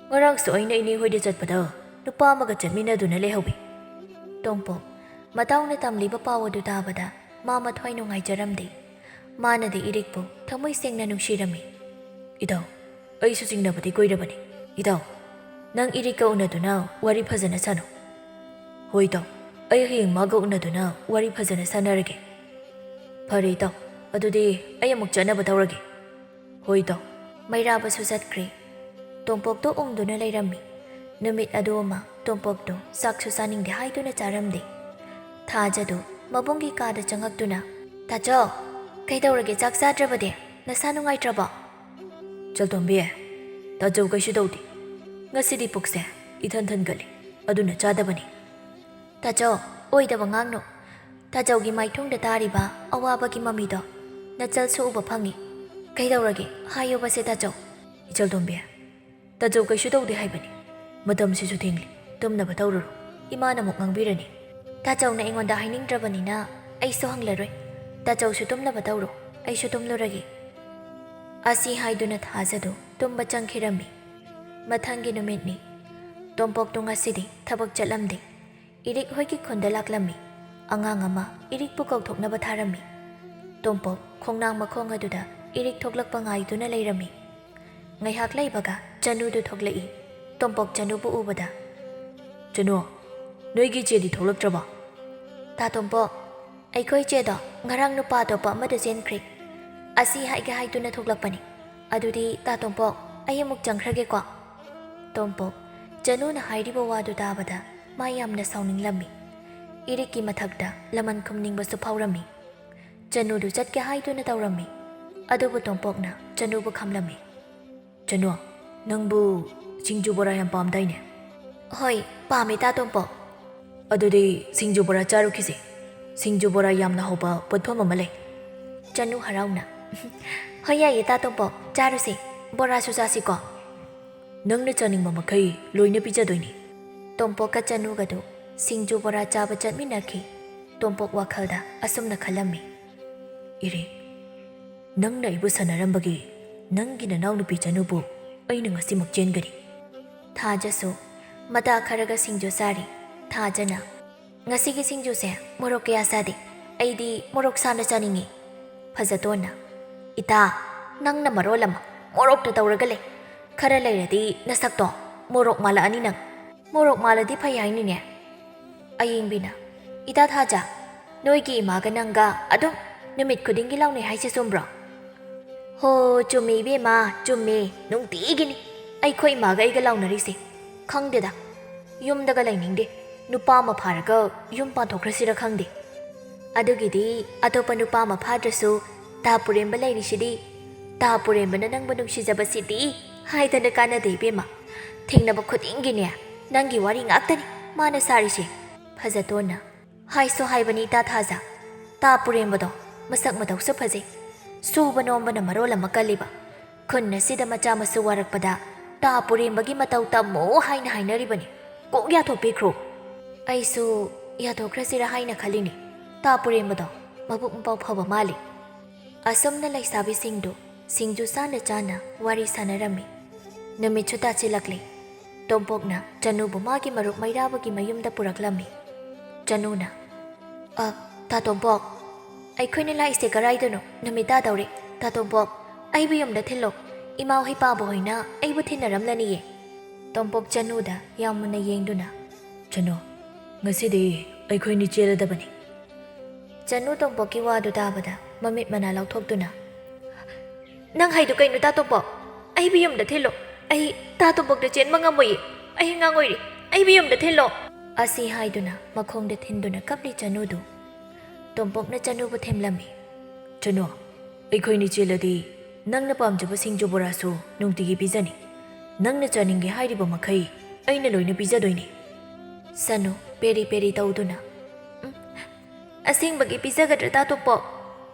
ꯉꯔꯥꯡꯁꯨ ꯑꯩꯅ ꯏꯅꯦ ꯍꯣꯏꯗ ꯆꯠꯄꯗ ꯅꯨꯄꯥ ꯑꯃꯒ ꯆꯠꯃꯤꯟꯅꯗꯨꯅ ꯂꯩꯍꯧꯏ꯫" ꯇꯣꯝꯄꯣꯛ ꯃꯇꯥꯎꯅ ꯇꯝꯂꯤꯕ ꯄꯥꯎ ꯑꯗꯨ ꯇꯥꯕꯗ ꯃꯥ ꯃꯊ꯭ꯋꯥꯏ ꯅꯨꯡꯉꯥꯏꯖꯔꯝꯗꯦ꯫ ꯃꯥꯅꯗꯤ ꯏꯔꯤꯛꯄꯨ ꯊꯃꯣꯏ ꯁꯦꯡꯅ ꯅꯨꯡꯁꯤꯔꯝꯃꯤ꯫ "ꯏꯇꯥꯎ, ꯑꯩꯁꯨ ꯆꯤꯡꯅꯕꯗꯤ ꯀꯨꯏꯔꯕꯅꯤ꯫ ꯏꯇꯥꯎ, ꯅꯪ ꯏꯔꯤꯛꯀ ꯎꯅꯗꯨꯅ ꯋꯥꯔꯤ ꯐꯖꯅ ꯁꯥꯅꯧ꯫" "ꯍꯣꯏ ꯏꯇꯥꯎ, ꯑꯩ ꯍꯌꯦꯡ ꯃꯥꯒ ꯎꯅꯗꯨꯅ ꯋꯥꯔꯤ ꯐꯖꯅ ꯁꯥꯟꯅꯔꯒꯦ꯫" "ꯐꯔꯦ ꯏꯇꯥꯎ, ꯑꯗꯨꯗꯤ ꯑꯩ ꯑꯃꯨꯛ ꯆꯠꯅꯕ ꯇꯧꯔꯒꯦ꯫" "ꯍꯣꯏ ꯏꯇꯥꯎ꯫" ꯃꯩꯔꯥꯕꯁꯨ ꯆꯠꯈ꯭ꯔꯦ꯫ ꯇꯣꯝꯄꯣꯛꯇꯣ ꯎꯪꯗꯨꯅ ꯂꯩꯔꯝꯃꯤ꯫ ꯅꯨꯃꯤꯠ ꯑꯗꯨ ꯑꯃ ꯇꯣꯝꯄꯣꯛꯇꯣ ꯆꯥꯛꯁꯨ ꯆꯥꯅꯤꯡꯗꯦ ꯍꯥꯏꯗꯨꯅ ꯆꯥꯔꯝꯗꯦ꯫ ꯊꯥꯖꯗꯨ ꯃꯕꯨꯡꯒꯤ ꯀꯥꯗ ꯆꯪꯉꯛꯇꯨꯅ, "ꯇꯥꯆꯧ, ꯀꯩꯗꯧꯔꯒꯦ ꯆꯥꯛ ꯆꯥꯗ꯭ꯔꯕꯗꯤ? ꯅꯁꯥ ꯅꯨꯡꯉꯥꯏꯇ꯭ꯔꯕꯣ?" "ꯆꯜꯇꯣꯝꯕꯤ, ꯇꯥꯆꯧ ꯀꯩꯁꯨ ꯇꯧꯗꯦ꯫ ꯉꯁꯤꯗꯤ ꯄꯨꯛꯁꯦ ꯏꯊꯟ ꯊꯟꯒꯠꯂꯦ, ꯑꯗꯨꯅ ꯆꯥꯗꯕꯅꯤ꯫" "ꯇꯥꯆꯧ, ꯑꯣꯏꯗꯕ ꯉꯥꯡꯅꯨ꯫ ꯇꯥꯆꯧꯒꯤ ꯃꯥꯏꯊꯣꯡꯗ ꯇꯥꯔꯤꯕ ꯑꯋꯥꯕꯒꯤ ꯃꯃꯤꯗꯣ ꯅꯆꯜꯁꯨ ꯎꯕ ꯐꯪꯉꯤ꯫ ꯀꯩꯗꯧꯔꯒꯦ? ꯍꯥꯏꯌꯣꯕꯁꯦ ꯇꯥꯆꯧ꯫" ꯏꯆꯜꯇꯣꯝꯕꯤ, ꯇꯥꯆꯧ ꯀꯩꯁꯨ ꯇꯧꯗꯦ ꯍꯥꯏꯕꯅꯤ꯫ ꯃꯇꯝꯁꯤꯁꯨ ꯊꯦꯡꯂꯤ, ꯇꯨꯝꯅꯕ ꯇꯧꯔꯨꯔꯣ꯫ ꯏꯃꯥꯅ ꯑꯃꯨꯛ ꯉꯥꯡꯕꯤꯔꯅꯤ꯫ ꯇꯥꯆꯧꯅ ꯑꯩꯉꯣꯟꯗ ꯍꯥꯏꯅꯤꯡꯗ꯭ꯔꯕꯅꯤꯅ ꯑꯩꯁꯨ ꯍꯪꯂꯔꯣꯏ꯫ ꯇꯥꯆꯧꯁꯨ ꯇꯨꯝꯅꯕ ꯇꯧꯔꯣ, ꯑꯩꯁꯨ ꯇꯨꯝꯂꯨꯔꯒꯦ꯫ ꯑꯁꯤ ꯍꯥꯏꯗꯨꯅ ꯊꯥꯖꯗꯨ ꯇꯨꯝꯕ ꯆꯪꯈꯤꯔꯝꯃꯤ꯫ ꯃꯊꯪꯒꯤ ꯅꯨꯃꯤꯠꯅꯤ꯫ ꯇꯣꯝꯄꯣꯛꯇꯨ ꯉꯁꯤꯗꯤ ꯊꯕꯛ ꯆꯠꯂꯝꯗꯦ꯫ ꯏꯔꯤꯛ ꯍꯣꯏꯒꯤ ꯈꯨꯟꯗ ꯂꯥꯛꯂꯝꯃꯤ꯫ ꯑꯉꯥꯡ ꯑꯃ ꯏꯔꯤꯛꯄꯨ ꯀꯧꯊꯣꯛꯅꯕ ꯊꯥꯔꯝꯃꯤ꯫ ꯇꯣꯝꯄꯣꯛ ꯈꯣꯡꯅꯥꯡ ꯃꯈꯣꯡ ꯑꯗꯨꯗ ꯏꯔꯤꯛ ꯊꯣꯛꯂꯛꯄ ꯉꯥꯏꯗꯨꯅ ꯂꯩꯔꯝꯃꯤ꯫ ꯉꯥꯏꯍꯥꯛ ꯂꯩꯕꯒ ꯆꯅꯨꯗꯨ ꯊꯣꯛꯂꯛꯏ꯫ ꯇꯣꯝꯄꯣꯛ ꯆꯅꯨꯕꯨ ꯎꯕꯗ, "ꯆꯅꯨ, ꯅꯣꯏꯒꯤ ꯏꯆꯦꯗꯤ ꯊꯣꯛꯂꯛꯇ꯭ꯔꯕꯣ?" "ꯇꯥ ꯇꯣꯝꯄꯣꯛ, ꯑꯩꯈꯣꯏ ꯏꯆꯦꯗꯣ ꯉꯔꯥꯡ ꯅꯨꯄꯥ ꯑꯇꯣꯞꯄ ꯑꯃꯗ ꯆꯦꯟꯈ꯭ꯔꯦ꯫ ꯑꯁꯤ ꯍꯥꯏꯒꯦ ꯍꯥꯏꯗꯨꯅ ꯊꯣꯛꯂꯛꯄꯅꯤ꯫ ꯑꯗꯨꯗꯤ ꯇꯥ ꯇꯣꯝꯄꯣꯛ, ꯑꯩ ꯑꯃꯨꯛ ꯆꯪꯈ꯭ꯔꯒꯦꯀꯣ꯫" ꯇꯣꯝꯄꯣꯛ ꯆꯅꯨꯅ ꯍꯥꯏꯔꯤꯕ ꯋꯥꯗꯨ ꯇꯥꯕꯗ ꯃꯥ ꯌꯥꯝꯅ ꯁꯥꯎꯅꯤꯡꯂꯝꯃꯤ꯫ ꯏꯔꯤꯛꯀꯤ ꯃꯊꯛꯇ ꯂꯃꯟ ꯈꯨꯝꯅꯤꯡꯕꯁꯨ ꯐꯥꯎꯔꯝꯃꯤ꯫ ꯆꯅꯨꯗꯨ ꯆꯠꯀꯦ ꯍꯥꯏꯗꯨꯅ ꯇꯧꯔꯝꯃꯤ꯫ ꯑꯗꯨꯕꯨ ꯇꯣꯝꯄꯣꯛꯅ ꯆꯅꯨꯕꯨ ꯈꯝꯂꯝꯃꯤ꯫ "ꯆꯅꯨ, ꯅꯪꯕꯨ ꯁꯤꯡꯖꯨ ꯕꯣꯔꯥ ꯌꯥꯝ ꯄꯥꯝꯗꯥꯏꯅꯦ?" "ꯍꯣꯏ, ꯄꯥꯝꯃꯦ ꯇꯥ ꯇꯣꯝꯄꯣꯛ꯫" "ꯑꯗꯨꯗꯤ ꯁꯤꯡꯖꯨ ꯕꯣꯔꯥ ꯆꯥꯔꯨꯈꯤꯁꯦ꯫ ꯁꯤꯡꯖꯨ ꯕꯣꯔꯥ ꯌꯥꯝꯅ ꯍꯧꯕ ꯄꯣꯠꯐꯝ ꯑꯃ ꯂꯩ꯫" ꯆꯅꯨ ꯍꯔꯥꯎꯅ, "ꯍꯣꯏ, ꯌꯥꯏꯌꯦ ꯇꯥ ꯇꯣꯝꯄꯣꯛ, ꯆꯥꯔꯨꯁꯦ꯫ ꯕꯣꯔꯥꯁꯨ ꯆꯥꯁꯤꯀꯣ?" "ꯅꯪꯅ ꯆꯥꯅꯤꯡꯕ ꯃꯈꯩ ꯂꯣꯏꯅ ꯄꯤꯖꯗꯣꯏꯅꯤ꯫" ꯇꯣꯝꯄꯣꯛꯀ ꯆꯅꯨꯒꯗꯨ ꯁꯤꯡꯖꯨ ꯕꯣꯔꯥ ꯆꯥꯕ ꯆꯠꯃꯤꯟꯅꯈꯤ꯫ ꯇꯣꯝꯄꯣꯛ ꯋꯥꯈꯜꯗ ꯑꯁꯨꯝꯅ ꯈꯜꯂꯝꯃꯤ, "ꯏꯔꯦ, ꯅꯪꯅ ꯑꯩꯕꯨ ꯁꯥꯟꯅꯔꯝꯕꯒꯤ ꯅꯪꯒꯤ ꯅꯅꯥꯎꯅꯨꯄꯤ ꯆꯅꯨꯕꯨ ꯑꯩꯅ ꯉꯁꯤꯃꯛ ꯆꯦꯟꯒꯅꯤ꯫" ꯊꯥꯖꯁꯨ ꯃꯇꯥ ꯈꯔꯒ ꯁꯤꯡꯖꯨ ꯆꯥꯔꯤ꯫ ꯊꯥꯖꯅ, "ꯉꯁꯤꯒꯤ ꯁꯤꯡꯖꯨꯁꯦ ꯃꯣꯔꯣꯛ ꯀꯌꯥ ꯆꯥꯗꯦ꯫ ꯑꯩꯗꯤ ꯃꯣꯔꯣꯛ ꯁꯥꯅ ꯆꯥꯅꯤꯡꯉꯤ꯫" ꯐꯖꯇꯣꯟꯅ, "ꯏꯇꯥ, ꯅꯪꯅ ꯃꯔꯣꯜ ꯑꯃ ꯃꯣꯔꯣꯛꯇ ꯇꯧꯔꯒ ꯂꯩ꯫ ꯈꯔ ꯂꯩꯔꯗꯤ ꯅꯁꯛꯇꯣ ꯃꯣꯔꯣꯛ ꯃꯥꯜꯂꯛꯑꯅꯤ ꯅꯪ꯫" "ꯃꯣꯔꯣꯛ ꯃꯥꯜꯂꯗꯤ ꯐꯩ ꯍꯥꯏꯅꯤꯅꯦ꯫" ꯑꯌꯦꯡꯕꯤꯅ, "ꯏꯇꯥ ꯊꯥꯖ, ꯅꯣꯏꯒꯤ ꯏꯃꯥꯒ ꯅꯪꯒ ꯑꯗꯨꯝ ꯅꯨꯃꯤꯠ ꯈꯨꯗꯤꯡꯒꯤ ꯂꯥꯎꯅꯩ ꯍꯥꯏꯁꯦ ꯆꯨꯝꯕ꯭ꯔꯣ?" "ꯍꯣ, ꯆꯨꯝꯃꯦ ꯏꯕꯦꯝꯃ, ꯆꯨꯝꯃꯦ꯫ ꯅꯨꯡꯇꯤꯒꯤꯅꯤ ꯑꯩꯈꯣꯏ ꯏꯃꯥꯒ ꯑꯩꯒ ꯂꯥꯎꯅꯔꯤꯁꯦ꯫ ꯈꯪꯗꯦꯗ, ꯌꯨꯝꯗꯒ ꯂꯩꯅꯤꯡꯗꯦ꯫ ꯅꯨꯄꯥ ꯑꯃ ꯐꯥꯔꯒ ꯌꯨꯝ ꯄꯥꯟꯊꯣꯛꯈ꯭ꯔꯁꯤꯔ ꯈꯪꯗꯦ꯫ ꯑꯗꯨꯒꯤꯗꯤ ꯑꯇꯣꯞꯄ ꯅꯨꯄꯥ ꯑꯃ ꯐꯥꯗ꯭ꯔꯁꯨ ꯇꯥ ꯄꯨꯔꯦꯝꯕ ꯂꯩꯔꯤꯁꯤꯗꯤ꯫ ꯇꯥ ꯄꯨꯔꯦꯝꯕꯅ ꯅꯪꯕꯨ ꯅꯨꯡꯁꯤꯖꯕꯁꯤꯗꯤ ꯍꯥꯏꯗꯅ ꯀꯥꯟꯅꯗꯦ ꯏꯕꯦꯝꯃ꯫ ꯊꯦꯡꯅꯕ ꯈꯨꯗꯤꯡꯒꯤꯅꯦ ꯅꯪꯒꯤ ꯋꯥꯔꯤ ꯉꯥꯛꯇꯅꯤ ꯃꯥꯅ ꯁꯥꯔꯤꯁꯦ꯫" ꯐꯖꯇꯣꯟꯅ, "ꯍꯥꯏꯁꯨ ꯍꯥꯏꯕꯅꯤ ꯏꯇꯥ ꯊꯥꯖ, ꯇꯥ ꯄꯨꯔꯦꯝꯕꯗꯣ ꯃꯁꯛ ꯃꯇꯧꯁꯨ ꯐꯖꯩ, ꯁꯨꯕ ꯅꯣꯝꯕꯅ ꯃꯔꯣꯜ ꯑꯃ ꯀꯜꯂꯤꯕ, ꯈꯨꯟ ꯑꯁꯤꯗ ꯃꯆꯥ ꯃꯁꯨ ꯋꯥꯔꯛꯄꯗ ꯇꯥ ꯄꯨꯔꯦꯝꯕꯒꯤ ꯃꯇꯧ ꯇꯝꯃꯣ ꯍꯥꯏꯅ ꯍꯥꯏꯅꯔꯤꯕꯅꯤ꯫ ꯀꯣꯛ ꯌꯥꯊꯣꯛꯄꯤꯈ꯭ꯔꯣ꯫ ꯑꯩꯁꯨ ꯌꯥꯊꯣꯛꯈ꯭ꯔꯁꯤꯔꯥ ꯍꯥꯏꯅ ꯈꯜꯂꯤꯅꯤ꯫ ꯇꯥ ꯄꯨꯔꯦꯝꯕꯗꯣ ꯃꯕꯨꯛ ꯃꯄꯥꯎ ꯐꯕ ꯃꯥꯜꯂꯤ꯫ ꯑꯁꯨꯝꯅ ꯂꯩꯁꯥꯕꯤꯁꯤꯡꯗꯨ ꯁꯤꯡꯖꯨ ꯆꯥꯅ ꯆꯥꯅ ꯋꯥꯔꯤ ꯁꯥꯟꯅꯔꯝꯃꯤ꯫ ꯅꯨꯃꯤꯠꯁꯨ ꯇꯥꯁꯤꯜꯂꯛꯂꯦ꯫ ꯇꯣꯝꯄꯣꯛꯅ ꯆꯅꯨꯕꯨ ꯃꯥꯒꯤ ꯃꯔꯨꯞ ꯃꯩꯔꯥꯕꯒꯤ ꯃꯌꯨꯝꯗ ꯄꯨꯔꯛꯂꯝꯃꯤ꯫ ꯆꯅꯨꯅ, "ꯑ, ꯇꯥ ꯇꯣꯝꯄꯣꯛ, ꯑꯩꯈꯣꯏꯅ ꯂꯥꯛꯏꯁꯦ ꯀꯔꯥꯏꯗꯅꯣ? ꯅꯨꯃꯤꯠ ꯇꯥꯗꯧꯔꯦ꯫ ꯇꯥ ꯇꯣꯝꯄꯣꯛ, ꯑꯩꯕꯨ ꯌꯨꯝꯗ ꯊꯤꯜꯂꯣ꯫ ꯏꯃꯥ ꯍꯣꯏ ꯄꯥꯕ ꯍꯣꯏꯅ ꯑꯩꯕꯨ ꯊꯤꯟꯅꯔꯝꯂꯅꯤꯌꯦ꯫" ꯇꯣꯝꯄꯣꯛ ꯆꯅꯨꯗ ꯌꯥꯝ ꯃꯨꯟꯅ ꯌꯦꯡꯗꯨꯅ, "ꯆꯅꯨ, ꯉꯁꯤꯗꯤ ꯑꯩꯈꯣꯏꯅꯤ ꯆꯦꯜꯂꯗꯕꯅꯤ꯫" ꯆꯅꯨ ꯇꯣꯝꯄꯣꯛꯀꯤ ꯋꯥꯗꯨ ꯇꯥꯕꯗ ꯃꯃꯤꯠ ꯃꯅꯥ ꯂꯥꯎꯊꯣꯛꯇꯨꯅ, "ꯅꯪ ꯍꯥꯏꯗꯨ ꯀꯩꯅꯣ, ꯇꯥ ꯇꯣꯝꯄꯣꯛ? ꯑꯩꯕꯨ ꯌꯨꯝꯗ ꯊꯤꯜꯂꯣ꯫ ꯑꯩ ꯇꯥ ꯇꯣꯝꯄꯣꯛꯇ ꯆꯦꯟꯕ ꯉꯝꯃꯣꯏꯌꯦ꯫ ꯑꯩ ꯑꯉꯥꯡ ꯑꯣꯏꯔꯤ꯫ ꯑꯩꯕꯨ ꯌꯨꯝꯗ ꯊꯤꯜꯂꯣ꯫" ꯑꯁꯤ ꯍꯥꯏꯗꯨꯅ ꯃꯈꯣꯡꯗ ꯊꯤꯟꯗꯨꯅ ꯀꯞꯂꯤ ꯆꯅꯨꯗꯨ꯫ ꯇꯣꯝꯄꯣꯛꯅ ꯆꯅꯨꯕꯨ ꯊꯦꯝꯂꯝꯃꯤ꯫ "ꯆꯅꯨ, ꯑꯩꯈꯣꯏꯅꯤ ꯆꯦꯜꯂꯗꯤ ꯅꯪꯅ ꯄꯥꯝꯖꯕ ꯁꯤꯡꯖꯨ ꯕꯣꯔꯥꯁꯨ ꯅꯨꯡꯇꯤꯒꯤ ꯄꯤꯖꯅꯤ꯫ ꯅꯪꯅ ꯆꯥꯅꯤꯡꯒꯦ ꯍꯥꯏꯔꯤꯕ ꯃꯈꯩ ꯑꯩꯅ ꯂꯣꯏꯅ ꯄꯤꯖꯗꯣꯏꯅꯤ꯫" ꯆꯅꯨ ꯄꯦꯔꯤ ꯄꯦꯔꯤ ꯇꯧꯗꯨꯅ, "ꯎꯝ, ꯑꯁꯦꯡꯕꯒꯤ ꯄꯤꯖꯒꯗ꯭ꯔꯥ, ꯇꯥ ꯇꯣꯝꯄꯣꯛ?"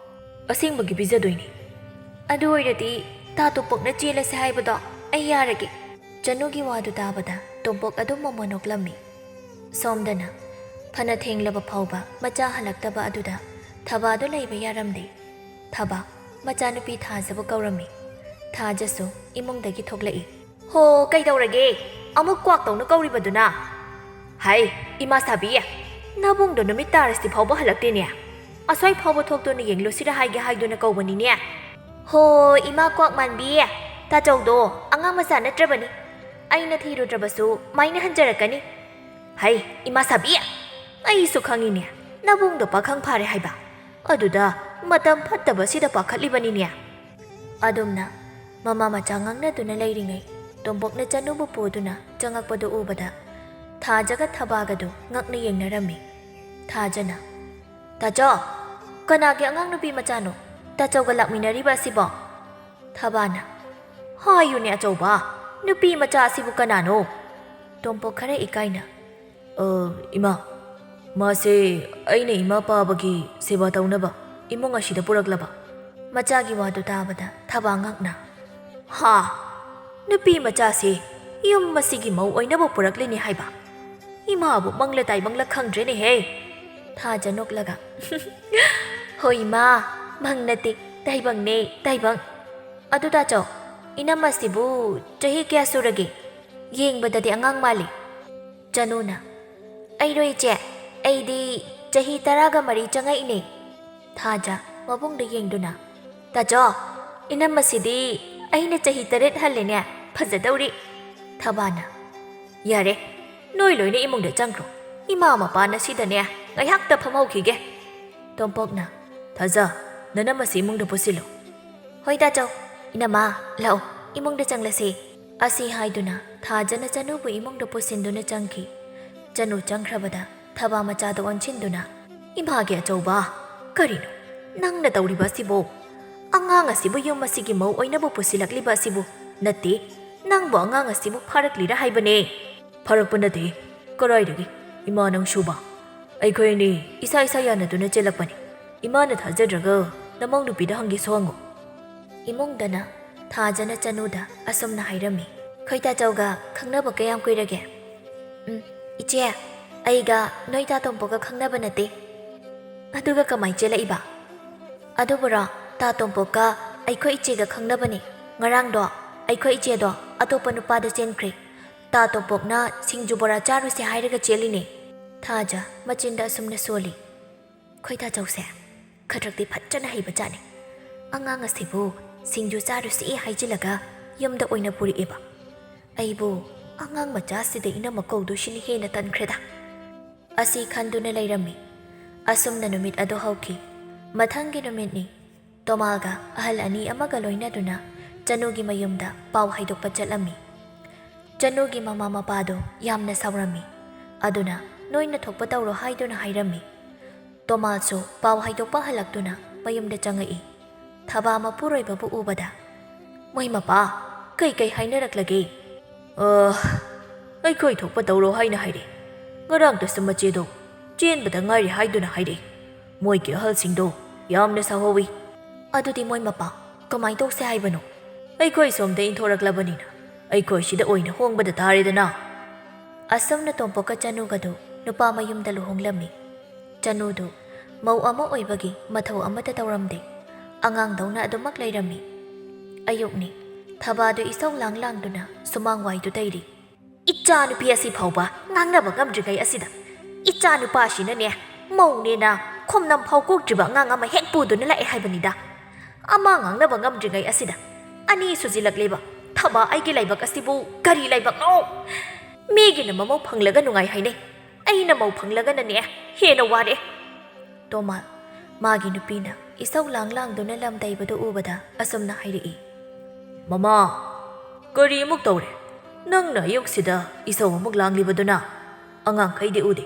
"ꯑꯁꯦꯡꯕꯒꯤ ꯄꯤꯖꯗꯣꯏꯅꯤ꯫" "ꯑꯗꯨ ꯑꯣꯏꯔꯗꯤ ꯇꯥ ꯇꯣꯝꯄꯣꯛꯅ ꯆꯦꯜꯂꯁꯦ ꯍꯥꯏꯕꯗꯣ ꯑꯩ ꯌꯥꯔꯒꯦ꯫" ꯆꯅꯨꯒꯤ ꯋꯥꯗꯨ ꯇꯥꯕꯗ ꯇꯣꯝꯄꯣꯛ ꯑꯗꯨꯝ ꯃꯣꯃꯣꯟ ꯅꯣꯛꯂꯝꯃꯤ꯫ ꯁꯣꯝꯗꯅ ꯐꯅ ꯊꯦꯡꯂꯕ ꯐꯥꯎꯕ ꯃꯆꯥ ꯍꯜꯂꯛꯇꯕ ꯑꯗꯨꯗ ꯊꯕꯥꯗꯨ ꯂꯩꯕ ꯌꯥꯔꯝꯗꯦ꯫ ꯊꯕꯥ ꯃꯆꯥꯅꯨꯄꯤ ꯊꯥꯖꯕ ꯀꯧꯔꯝꯃꯤ꯫ ꯊꯥꯖꯁꯨ ꯏꯃꯨꯡꯗꯒꯤ ꯊꯣꯛꯂꯛꯏ꯫ "ꯍꯣ, ꯀꯩꯗꯧꯔꯒꯦ? ꯑꯃꯨꯛ ꯀ꯭ꯋꯥꯛ ꯇꯧꯅ ꯀꯧꯔꯤꯕꯗꯨꯅ?" "ꯍꯥꯏ, ꯏꯃꯥ ꯁꯥꯕꯤ, ꯅꯕꯨꯡꯗꯣ ꯅꯨꯃꯤꯠ ꯇꯥꯔꯁꯤ ꯐꯥꯎꯕ ꯍꯜꯂꯛꯇꯦꯅꯦ꯫ ꯑꯁ꯭ꯋꯥꯏ ꯐꯥꯎꯕ ꯊꯣꯛꯇꯨꯅ ꯌꯦꯡꯂꯨꯁꯤꯔ ꯍꯥꯏꯒꯦ ꯍꯥꯏꯗꯨꯅ ꯀꯧꯕꯅꯤꯅꯦ꯫" "ꯍꯣ, ꯏꯃꯥ ꯀ꯭ꯋꯥꯛ ꯃꯥꯟꯕꯤ, ꯇꯥꯆꯧꯗꯣ ꯑꯉꯥꯡ ꯃꯆꯥ ꯅꯠꯇ꯭ꯔꯕꯅꯤ꯫ ꯑꯩꯅ ꯊꯤꯔꯨꯗ꯭ꯔꯕꯁꯨ ꯃꯥꯏꯅ ꯍꯟꯖꯔꯛꯀꯅꯤ꯫" "ꯍꯩ, ꯏꯃꯥ ꯁꯥꯕꯤ, ꯑꯩꯁꯨ ꯈꯪꯉꯤꯅꯦ, ꯅꯕꯨꯡꯗꯣ ꯄꯥꯈꯪ ꯐꯥꯔꯦ ꯍꯥꯏꯕ꯫ ꯑꯗꯨꯗ ꯃꯇꯝ ꯐꯠꯇꯕꯁꯤꯗ ꯄꯥꯈꯠꯂꯤꯕꯅꯤꯅꯦ꯫" ꯑꯗꯨꯝꯅ ꯃꯃꯥ ꯃꯆꯥ ꯉꯥꯡꯅꯗꯨꯅ ꯂꯩꯔꯤꯉꯩ, ꯇꯣꯝꯄꯣꯛꯅ ꯆꯅꯨꯕꯨ ꯄꯨꯗꯨꯅ ꯆꯪꯉꯛꯄꯗꯨ ꯎꯕꯗ ꯊꯥꯖꯒ ꯊꯕꯥꯒꯗꯨ ꯉꯛꯅ ꯌꯦꯡꯅꯔꯝꯃꯤ꯫ ꯊꯥꯖꯅ, "ꯇꯥꯆꯧ, ꯀꯅꯥꯒꯤ ꯑꯉꯥꯡ ꯅꯨꯄꯤ ꯃꯆꯥꯅꯣ ꯇꯥꯆꯧꯒ ꯂꯥꯛꯃꯤꯟꯅꯔꯤꯕ ꯑꯁꯤꯕꯣ?" ꯊꯕꯥꯅ, "ꯍꯥꯏꯌꯨꯅꯦ ꯑꯆꯧꯕ, ꯅꯨꯄꯤ ꯃꯆꯥ ꯑꯁꯤꯕꯨ ꯀꯅꯥꯅꯣ?" ꯇꯣꯝꯄꯣꯛ ꯈꯔ ꯏꯀꯥꯏꯅ, "ꯑ, ꯏꯃꯥ, ꯃꯥꯁꯦ ꯑꯩꯅ ꯏꯃꯥ ꯄꯥꯕꯒꯤ ꯁꯦꯕꯥ ꯇꯧꯅꯕ ꯏꯃꯨꯡ ꯑꯁꯤꯗ ꯄꯨꯔꯛꯂꯕ꯫" ꯃꯆꯥꯒꯤ ꯋꯥꯗꯨ ꯇꯥꯕꯗ ꯊꯕꯥ ꯉꯛꯅ, "ꯍꯥ? ꯅꯨꯄꯤ ꯃꯆꯥꯁꯤ ꯌꯨꯝ ꯑꯁꯤꯒꯤ ꯃꯧ ꯑꯣꯏꯅꯕ ꯄꯨꯔꯛꯂꯤꯅꯤ ꯍꯥꯏꯕ? ꯏꯃꯥꯕꯨ ꯃꯪꯂ ꯇꯥꯏꯕꯪꯂ ꯈꯪꯗ꯭ꯔꯦꯅꯦꯍꯦ!" ꯊꯥꯖ ꯅꯣꯛꯂꯒ, "ꯍꯣꯏ ꯏꯃꯥ, ꯃꯪ ꯅꯠꯇꯦ, ꯇꯥꯏꯕꯪꯅꯦ, ꯇꯥꯏꯕꯪ꯫ ꯑꯗꯨ ꯇꯥꯆꯧ, ꯏꯅꯝ ꯑꯁꯤꯕꯨ ꯆꯍꯤ ꯀꯌꯥ ꯁꯨꯔꯒꯦ? ꯌꯦꯡꯕꯗꯗꯤ ꯑꯉꯥꯡ ꯃꯥꯜꯂꯤ꯫" ꯆꯅꯨꯅ, "ꯑꯩꯔꯣ ꯏꯆꯦ, ꯑꯩꯗꯤ ꯆꯍꯤ ꯇꯔꯥꯒ ꯃꯔꯤ ꯆꯪꯉꯛꯏꯅꯦ꯫" ꯊꯥꯖ ꯃꯕꯨꯡꯗ ꯌꯦꯡꯗꯨꯅ, "ꯇꯥꯆꯧ, ꯏꯅꯝ ꯑꯁꯤꯗꯤ ꯑꯩꯅ ꯆꯍꯤ ꯇꯔꯦꯠ ꯍꯜꯂꯦꯅꯦ, ꯐꯖꯗꯧꯔꯤ꯫" ꯊꯕꯥꯅ, "ꯌꯥꯔꯦ, ꯅꯣꯏ ꯂꯣꯏꯅ ꯏꯃꯨꯡꯗ ꯆꯪꯈ꯭ꯔꯣ꯫ ꯏꯃꯥ ꯃꯄꯥꯅ ꯁꯤꯗꯅꯦ ꯉꯥꯏꯍꯥꯛꯇ ꯐꯝꯍꯧꯈꯤꯒꯦ꯫" ꯇꯣꯝꯄꯣꯛꯅ, "ꯊꯥꯖ, ꯅꯅꯝ ꯑꯁꯤ ꯏꯃꯨꯡꯗ ꯄꯨꯁꯤꯜꯂꯨ꯫" "ꯍꯣꯏ ꯇꯥꯆꯧ꯫ ꯏꯅꯝꯃ, ꯂꯥꯛꯑꯣ, ꯏꯃꯨꯡꯗ ꯆꯪꯂꯁꯤ꯫" ꯑꯁꯤ ꯍꯥꯏꯗꯨꯅ ꯊꯥꯖꯅ ꯆꯅꯨꯕꯨ ꯏꯃꯨꯡꯗ ꯄꯨꯁꯤꯟꯗꯨꯅ ꯆꯪꯈꯤ꯫ ꯆꯅꯨ ꯆꯪꯈ꯭ꯔꯕꯗ ꯊꯕꯥ ꯃꯆꯥꯗ ꯑꯣꯟꯁꯤꯟꯗꯨꯅ, "ꯏꯃꯥꯒꯤ ꯑꯆꯧꯕ, ꯀꯔꯤꯅꯣ ꯅꯪꯅ ꯇꯧꯔꯤꯕ ꯑꯁꯤꯕꯣ? ꯑꯉꯥꯡ ꯑꯁꯤꯕꯨ ꯌꯨꯝ ꯑꯁꯤꯒꯤ ꯃꯧ ꯑꯣꯏꯅꯕ ꯄꯨꯁꯤꯜꯂꯛꯂꯤꯕ ꯑꯁꯤꯕꯨ? ꯅꯠꯇꯦ, ꯅꯪꯕꯨ ꯑꯉꯥꯡ ꯑꯁꯤꯕꯨ ꯐꯥꯔꯛꯂꯤꯔꯥ ꯍꯥꯏꯕꯅꯦ꯫" "ꯐꯥꯔꯛꯄ ꯅꯠꯇꯦ꯫ ꯀꯗꯥꯏꯗꯒꯤ? ꯏꯃꯥ ꯅꯪꯁꯨꯕ? ꯑꯩꯈꯣꯏ ꯑꯅꯤ ꯏꯁꯥ ꯏꯁꯥ ꯌꯥꯅꯗꯨꯅ ꯆꯦꯜꯂꯛꯄꯅꯤ꯫ ꯏꯃꯥꯅ ꯊꯥꯖꯗ꯭ꯔꯒ ꯅꯃꯧ ꯅꯨꯄꯤꯗ ꯍꯪꯒꯦꯁꯨ ꯍꯪꯉꯨ꯫" ꯏꯃꯨꯡꯗꯅ ꯊꯥꯖꯅ ꯆꯅꯨꯗ ꯑꯁꯨꯝꯅ ꯍꯥꯏꯔꯝꯃꯤ, "ꯈꯣꯏꯇꯥꯆꯧꯒ ꯈꯪꯅꯕ ꯀꯌꯥꯝ ꯀꯨꯏꯔꯒꯦ?" "ꯎꯝ, ꯏꯆꯦ, ꯑꯩꯒ ꯅꯣꯏ ꯇꯥ ꯇꯣꯝꯄꯣꯛꯀ ꯈꯪꯅꯕ ꯅꯠꯇꯦ꯫" "ꯑꯗꯨꯒ ꯀꯃꯥꯏ ꯆꯦꯜꯂꯛꯏꯕ?" "ꯑꯗꯨꯕꯨꯔꯣ, ꯇꯥ ꯇꯣꯝꯄꯣꯛꯀ ꯑꯩꯈꯣꯏ ꯏꯆꯦꯒ ꯈꯪꯅꯕꯅꯦ꯫ ꯉꯔꯥꯡꯗꯣ ꯑꯩꯈꯣꯏ ꯏꯆꯦꯗꯣ ꯑꯇꯣꯞꯄ ꯅꯨꯄꯥꯗ ꯆꯦꯟꯈ꯭ꯔꯦ꯫ ꯇꯥ ꯇꯣꯝꯄꯣꯛꯅ ꯁꯤꯡꯖꯨ ꯕꯣꯔꯥ ꯆꯥꯔꯨꯁꯦ ꯍꯥꯏꯔꯒ ꯆꯦꯜꯂꯤꯅꯦ꯫" ꯊꯥꯖ ꯃꯆꯤꯟꯗ ꯑꯁꯨꯝꯅ ꯁꯣꯜꯂꯤ, "ꯈꯣꯏ ꯇꯥꯆꯧꯁꯦ ꯈꯗ꯭ꯔꯛꯇꯤ ꯐꯖꯅ ꯍꯩꯕ ꯖꯥꯠꯅꯤ꯫ ꯑꯉꯥꯡ ꯑꯁꯤꯕꯨ ꯁꯤꯡꯖꯨ ꯆꯥꯔꯨꯁꯤ ꯍꯥꯏꯖꯤꯜꯂꯒ ꯌꯨꯝꯗ ꯑꯣꯏꯅ ꯄꯨꯔꯛꯑꯦꯕ꯫ ꯑꯩꯕꯨ ꯑꯉꯥꯡ ꯃꯆꯥꯁꯤꯗ ꯏꯅꯝꯃ ꯀꯧꯗꯣꯏꯁꯤꯅ ꯍꯦꯟꯅ ꯇꯟꯈ꯭ꯔꯦꯗ꯫" ꯑꯁꯤ ꯈꯟꯗꯨꯅ ꯂꯩꯔꯝꯃꯤ꯫ ꯑꯁꯨꯝꯅ ꯅꯨꯃꯤꯠ ꯑꯗꯨ ꯍꯧꯈꯤ꯫ ꯃꯊꯪꯒꯤ ꯅꯨꯃꯤꯠꯅꯤ꯫ ꯇꯣꯃꯥꯜꯒ ꯑꯍꯜ ꯑꯅꯤ ꯑꯃꯒ ꯂꯣꯏꯅꯗꯨꯅ ꯆꯅꯨꯒꯤ ꯃꯌꯨꯝꯗ ꯄꯥꯎ ꯍꯥꯏꯗꯣꯛꯄ ꯆꯠꯂꯝꯃꯤ꯫ ꯆꯅꯨꯒꯤ ꯃꯃꯥ ꯃꯄꯥꯗꯣ ꯌꯥꯝꯅ ꯁꯥꯎꯔꯝꯃꯤ꯫ ꯑꯗꯨꯅ ꯅꯣꯏꯅ ꯊꯣꯛꯄ ꯇꯧꯔꯣ ꯍꯥꯏꯗꯨꯅ ꯍꯥꯏꯔꯝꯃꯤ꯫ ꯇꯣꯃꯥꯜꯁꯨ ꯄꯥꯎ ꯍꯥꯏꯗꯣꯛꯄ ꯍꯜꯂꯛꯇꯨꯅ ꯃꯌꯨꯝꯗ ꯆꯪꯉꯛꯏ꯫ ꯊꯕꯥ ꯃꯄꯨꯔꯣꯏꯕꯕꯨ ꯎꯕꯗ, "ꯃꯣꯏ ꯃꯄꯥ, ꯀꯩ ꯀꯩ ꯍꯥꯏꯅꯔꯛꯂꯒꯦ?" "ꯑ, ꯑꯩꯈꯣꯏ ꯊꯣꯛꯄ ꯇꯧꯔꯣ ꯍꯥꯏꯅ ꯍꯥꯏꯔꯦ꯫ ꯉꯔꯥꯡꯇꯁꯨ ꯃꯆꯦꯗꯣ ꯆꯦꯟꯕꯗ ꯉꯥꯏꯔꯤ ꯍꯥꯏꯗꯨꯅ ꯍꯥꯏꯔꯛꯏ꯫ ꯃꯣꯏꯒꯤ ꯑꯍꯜꯁꯤꯡꯗꯣ ꯌꯥꯝꯅ ꯁꯥꯎꯍꯧꯋꯤ꯫" "ꯑꯗꯨꯗꯤ ꯃꯣꯏ ꯃꯄꯥ ꯀꯃꯥꯏ ꯇꯧꯁꯦ ꯍꯥꯏꯕꯅꯣ?" ꯑꯩꯈꯣꯏ ꯁꯣꯝꯗ ꯏꯟꯊꯣꯔꯛꯂꯕꯅꯤꯅ ꯑꯩꯈꯣꯏ ꯁꯤꯗ ꯑꯣꯏꯅ ꯍꯣꯡꯕꯗ ꯇꯥꯔꯦꯗꯅ꯫ ꯑꯁꯨꯝꯅ ꯇꯣꯝꯄꯣꯛꯀ ꯆꯅꯨꯒꯗꯨ ꯅꯨꯄꯥ ꯃꯌꯨꯝꯗ ꯂꯨꯍꯣꯡꯂꯝꯃꯤ꯫ ꯆꯅꯨꯗꯨ ꯃꯧ ꯑꯃ ꯑꯣꯏꯕꯒꯤ ꯃꯊꯧ ꯑꯃꯠꯇ ꯇꯧꯔꯝꯗꯦ꯫ ꯑꯉꯥꯡꯗꯧꯅ ꯑꯗꯨꯃꯛ ꯂꯩꯔꯝꯃꯤ꯫ ꯑꯌꯨꯛꯅꯤ꯫ ꯊꯕꯥꯗꯨ ꯏꯁꯧ ꯂꯥꯡ ꯂꯥꯡꯗꯨꯅ ꯁꯨꯃꯥꯡ ꯋꯥꯏꯗꯨ ꯇꯩꯔꯤ꯫ "ꯏꯆꯥ ꯅꯨꯄꯤ ꯑꯁꯤ ꯐꯥꯎꯕ ꯉꯥꯡꯅꯕ ꯉꯝꯗ꯭ꯔꯤꯉꯩ ꯑꯁꯤꯗ, ꯏꯆꯥ ꯅꯨꯄꯥꯁꯤꯅꯅꯦ, ꯃꯧꯅꯦꯅ ꯈꯣꯝꯅꯝ ꯐꯥꯎ ꯀꯣꯛꯇ꯭ꯔꯤꯕ ꯑꯉꯥꯡ ꯑꯃ ꯍꯦꯛ ꯄꯨꯗꯨꯅ ꯂꯥꯛꯑꯦ ꯍꯥꯏꯕꯅꯤꯗ꯫ ꯑꯃ ꯉꯥꯡꯅꯕ ꯉꯝꯗ꯭ꯔꯤꯉꯩ ꯑꯁꯤꯗ, ꯑꯅꯤ ꯁꯨꯖꯤꯜꯂꯛꯂꯦꯕ꯫ ꯊꯕꯥ, ꯑꯩꯒꯤ ꯂꯥꯏꯕꯛ ꯑꯁꯤꯕꯨ ꯀꯔꯤ ꯂꯥꯏꯕꯛꯅꯣ? ꯃꯤꯒꯤꯅ ꯃꯃꯧ ꯐꯪꯂꯒ ꯅꯨꯡꯉꯥꯏ ꯍꯥꯏꯅꯩ, ꯑꯩꯅ ꯃꯧ ꯐꯪꯂꯒꯅꯅꯦ ꯍꯦꯟꯅ ꯋꯥꯔꯦ꯫" ꯇꯣꯃꯥ, ꯃꯥꯒꯤ ꯅꯨꯄꯤꯅ ꯏꯁꯧ ꯂꯥꯡ ꯂꯥꯡꯗꯨꯅ ꯂꯝ ꯇꯩꯕꯗꯨ ꯎꯕꯗ ꯑꯁꯨꯝꯅ ꯍꯥꯏꯔꯛꯏ꯫ "ꯃꯃꯥ, ꯀꯔꯤ ꯑꯃꯨꯛ ꯇꯧꯔꯦ? ꯅꯪꯅ ꯑꯌꯨꯛꯁꯤꯗ ꯏꯁꯧ ꯑꯃꯨꯛ ꯂꯥꯡꯂꯤꯕꯗꯨꯅ? ꯑꯉꯥꯡꯈꯩꯗꯤ ꯎꯗꯦ,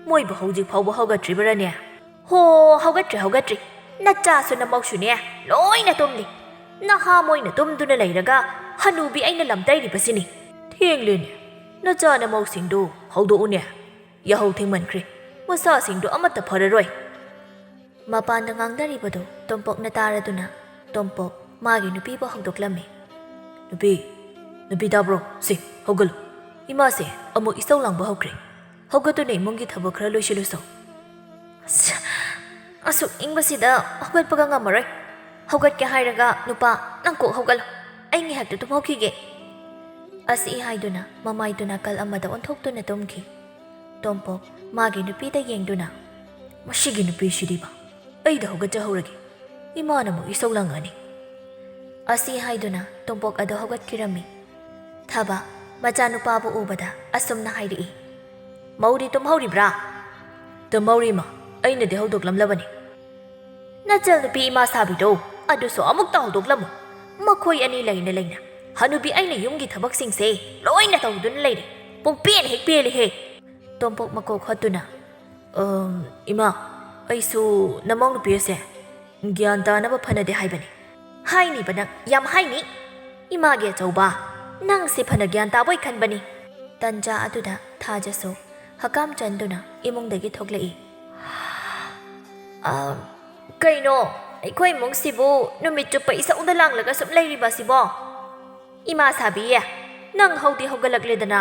ꯃꯣꯏꯕꯨ ꯍꯧꯖꯤꯛ ꯐꯥꯎꯕ ꯍꯧꯒꯠꯇ꯭ꯔꯤꯕꯔꯅꯦ?" "ꯍꯣ, ꯍꯧꯒꯠꯇ꯭ꯔꯤ, ꯍꯧꯒꯠꯇ꯭ꯔꯤ꯫ ꯅꯆꯥꯁꯨ ꯅꯃꯧꯁꯨꯅꯦ, ꯂꯣꯏꯅ ꯇꯨꯝꯂꯤ꯫ ꯅꯍꯥ ꯃꯣꯏꯅ ꯇꯨꯝꯗꯨꯅ ꯂꯩꯔꯒ ꯍꯅꯨꯕꯤ ꯑꯩꯅ ꯂꯝ ꯇꯩꯔꯤꯕꯁꯤꯅꯤ꯫" "ꯊꯦꯡꯂꯦꯅꯦ, ꯅꯆꯥ ꯅꯃꯧꯁꯤꯡꯗꯨ ꯍꯧꯗꯣꯛꯎꯅꯦ꯫ ꯌꯥꯍꯧ ꯊꯦꯡꯃꯟꯈ꯭ꯔꯦ, ꯃꯁꯥꯁꯤꯡꯗꯨ ꯑꯃꯠꯇ ꯐꯔꯔꯣꯏ꯫" ꯃꯄꯥꯟꯗ ꯉꯥꯡꯅꯔꯤꯕꯗꯨ ꯇꯣꯝꯄꯣꯛꯅ ꯇꯥꯔꯗꯨꯅ ꯇꯣꯝꯄꯣꯛ ꯃꯥꯒꯤ ꯅꯨꯄꯤꯕꯨ ꯍꯧꯗꯣꯛꯂꯝꯃꯤ꯫ "ꯅꯨꯄꯤ, ꯅꯨꯄꯤ ꯇꯥꯕ꯭ꯔꯣ? ꯁꯤ, ꯍꯧꯒꯠꯂꯨ꯫ ꯏꯃꯥꯁꯦ ꯑꯃꯨꯛ ꯏꯁꯧ ꯂꯥꯡꯕ ꯍꯧꯈ꯭ꯔꯦ꯫ ꯍꯧꯒꯠꯇꯨꯅ ꯏꯃꯨꯡꯒꯤ ꯊꯕꯛ ꯈꯔ ꯂꯣꯏꯁꯤꯜꯂꯨꯁꯣ꯫" "ꯑꯁ, ꯑꯁꯨꯛ ꯏꯪꯕꯁꯤꯗ ꯍꯧꯒꯠꯄꯒ ꯉꯝꯃꯔꯣꯏ꯫ ꯍꯧꯒꯠꯀꯦ ꯍꯥꯏꯔꯒ ꯅꯨꯄꯥ, ꯅꯪ ꯀꯣꯛ ꯍꯧꯒꯠꯂꯣ꯫ ꯑꯩ ꯉꯥꯏꯍꯥꯛꯇ ꯇꯨꯝꯍꯧꯈꯤꯒꯦ꯫" ꯑꯁꯤ ꯍꯥꯏꯗꯨꯅ ꯃꯃꯥꯏꯗꯨ ꯅꯥꯀꯜ ꯑꯃꯗ ꯑꯣꯟꯊꯣꯛꯇꯨꯅ ꯇꯨꯝꯈꯤ꯫ ꯇꯣꯝꯄꯣꯛ ꯃꯥꯒꯤ ꯅꯨꯄꯤꯗ ꯌꯦꯡꯗꯨꯅ, "ꯃꯁꯤꯒꯤ ꯅꯨꯄꯤꯁꯤꯗꯤꯕ, ꯑꯩꯗ ꯍꯧꯒꯠꯆꯍꯧꯔꯒꯦ꯫ ꯏꯃꯥꯅ ꯑꯃꯨꯛ ꯏꯁꯧ ꯂꯥꯡꯉꯛꯑꯅꯤ꯫" ꯑꯁꯤ ꯍꯥꯏꯗꯨꯅ ꯇꯣꯝꯄꯣꯛ ꯑꯗꯨ ꯍꯧꯒꯠꯈꯤꯔꯝꯃꯤ꯫ ꯊꯕ ꯃꯆꯥꯅꯨꯄꯥꯕꯨ ꯎꯕꯗ ꯑꯁꯨꯝꯅ ꯍꯥꯏꯔꯛꯏ꯫ "ꯃꯧꯗꯤ ꯇꯨꯝꯍꯧꯔꯤꯕ꯭ꯔꯥ?" "ꯇꯨꯝꯍꯧꯔꯤ, ꯏꯃꯥ꯫ ꯑꯩꯅꯗꯤ ꯍꯧꯗꯣꯛꯂꯝꯂꯕꯅꯤ꯫" "ꯅꯆꯜꯅꯨꯄꯤ ꯏꯃꯥ ꯁꯥꯕꯤꯗꯣ ꯑꯗꯨꯁꯨ ꯑꯃꯨꯛꯇ ꯍꯧꯗꯣꯛꯂꯝꯃꯨ꯫ ꯃꯈꯣꯏ ꯑꯅꯤ ꯂꯩꯅ ꯂꯩꯅ ꯍꯅꯨꯕꯤ ꯑꯩꯅ ꯌꯨꯝꯒꯤ ꯊꯕꯛꯁꯤꯡꯁꯦ ꯂꯣꯏꯅ ꯇꯧꯗꯨꯅ ꯂꯩꯔꯦ꯫ ꯄꯨꯡꯄꯦꯟ ꯍꯦꯛ ꯄꯦꯜꯂꯤꯍꯦ꯫" ꯇꯣꯝꯄꯣꯛ ꯃꯀꯣꯛ ꯍꯣꯠꯇꯨꯅ, "ꯑꯝ, ꯏꯃꯥ, ꯑꯩꯁꯨ ꯅꯃꯧ ꯅꯨꯄꯤ ꯑꯁꯦ ꯒ꯭ꯌꯥꯟ ꯇꯥꯅꯕ ꯐꯅꯗꯤ ꯍꯥꯏꯕꯅꯤ꯫" "ꯍꯥꯏꯅꯤꯕ ꯅꯪ, ꯌꯥꯝ ꯍꯥꯏꯅꯤ꯫ ꯏꯃꯥꯒꯤ ꯑꯆꯧꯕ, ꯅꯪꯁꯦ ꯐꯅ ꯒ꯭ꯌꯥꯟ ꯇꯥꯕꯣꯏ ꯈꯟꯕꯅꯤ꯫" ꯇꯟꯖꯥ ꯑꯗꯨꯗ ꯊꯥꯖꯁꯨ ꯍꯀꯥꯝ ꯆꯟꯗꯨꯅ ꯏꯃꯨꯡꯗꯒꯤ ꯊꯣꯛꯂꯛꯏ꯫ "ꯑ, ꯀꯩꯅꯣ?" ꯑꯩꯈꯣꯏ ꯏꯃꯨꯡꯁꯤꯕꯨ ꯅꯨꯃꯤꯠ ꯆꯨꯞꯄ ꯏꯁꯧꯗ ꯂꯥꯡꯂꯒ ꯁꯨꯝ ꯂꯩꯔꯤꯕ ꯑꯁꯤꯕꯣ? ꯏꯃꯥ ꯁꯥꯕꯤ, ꯅꯪ ꯍꯧꯗꯤ ꯍꯧꯒꯠꯂꯛꯂꯦꯗꯅ꯫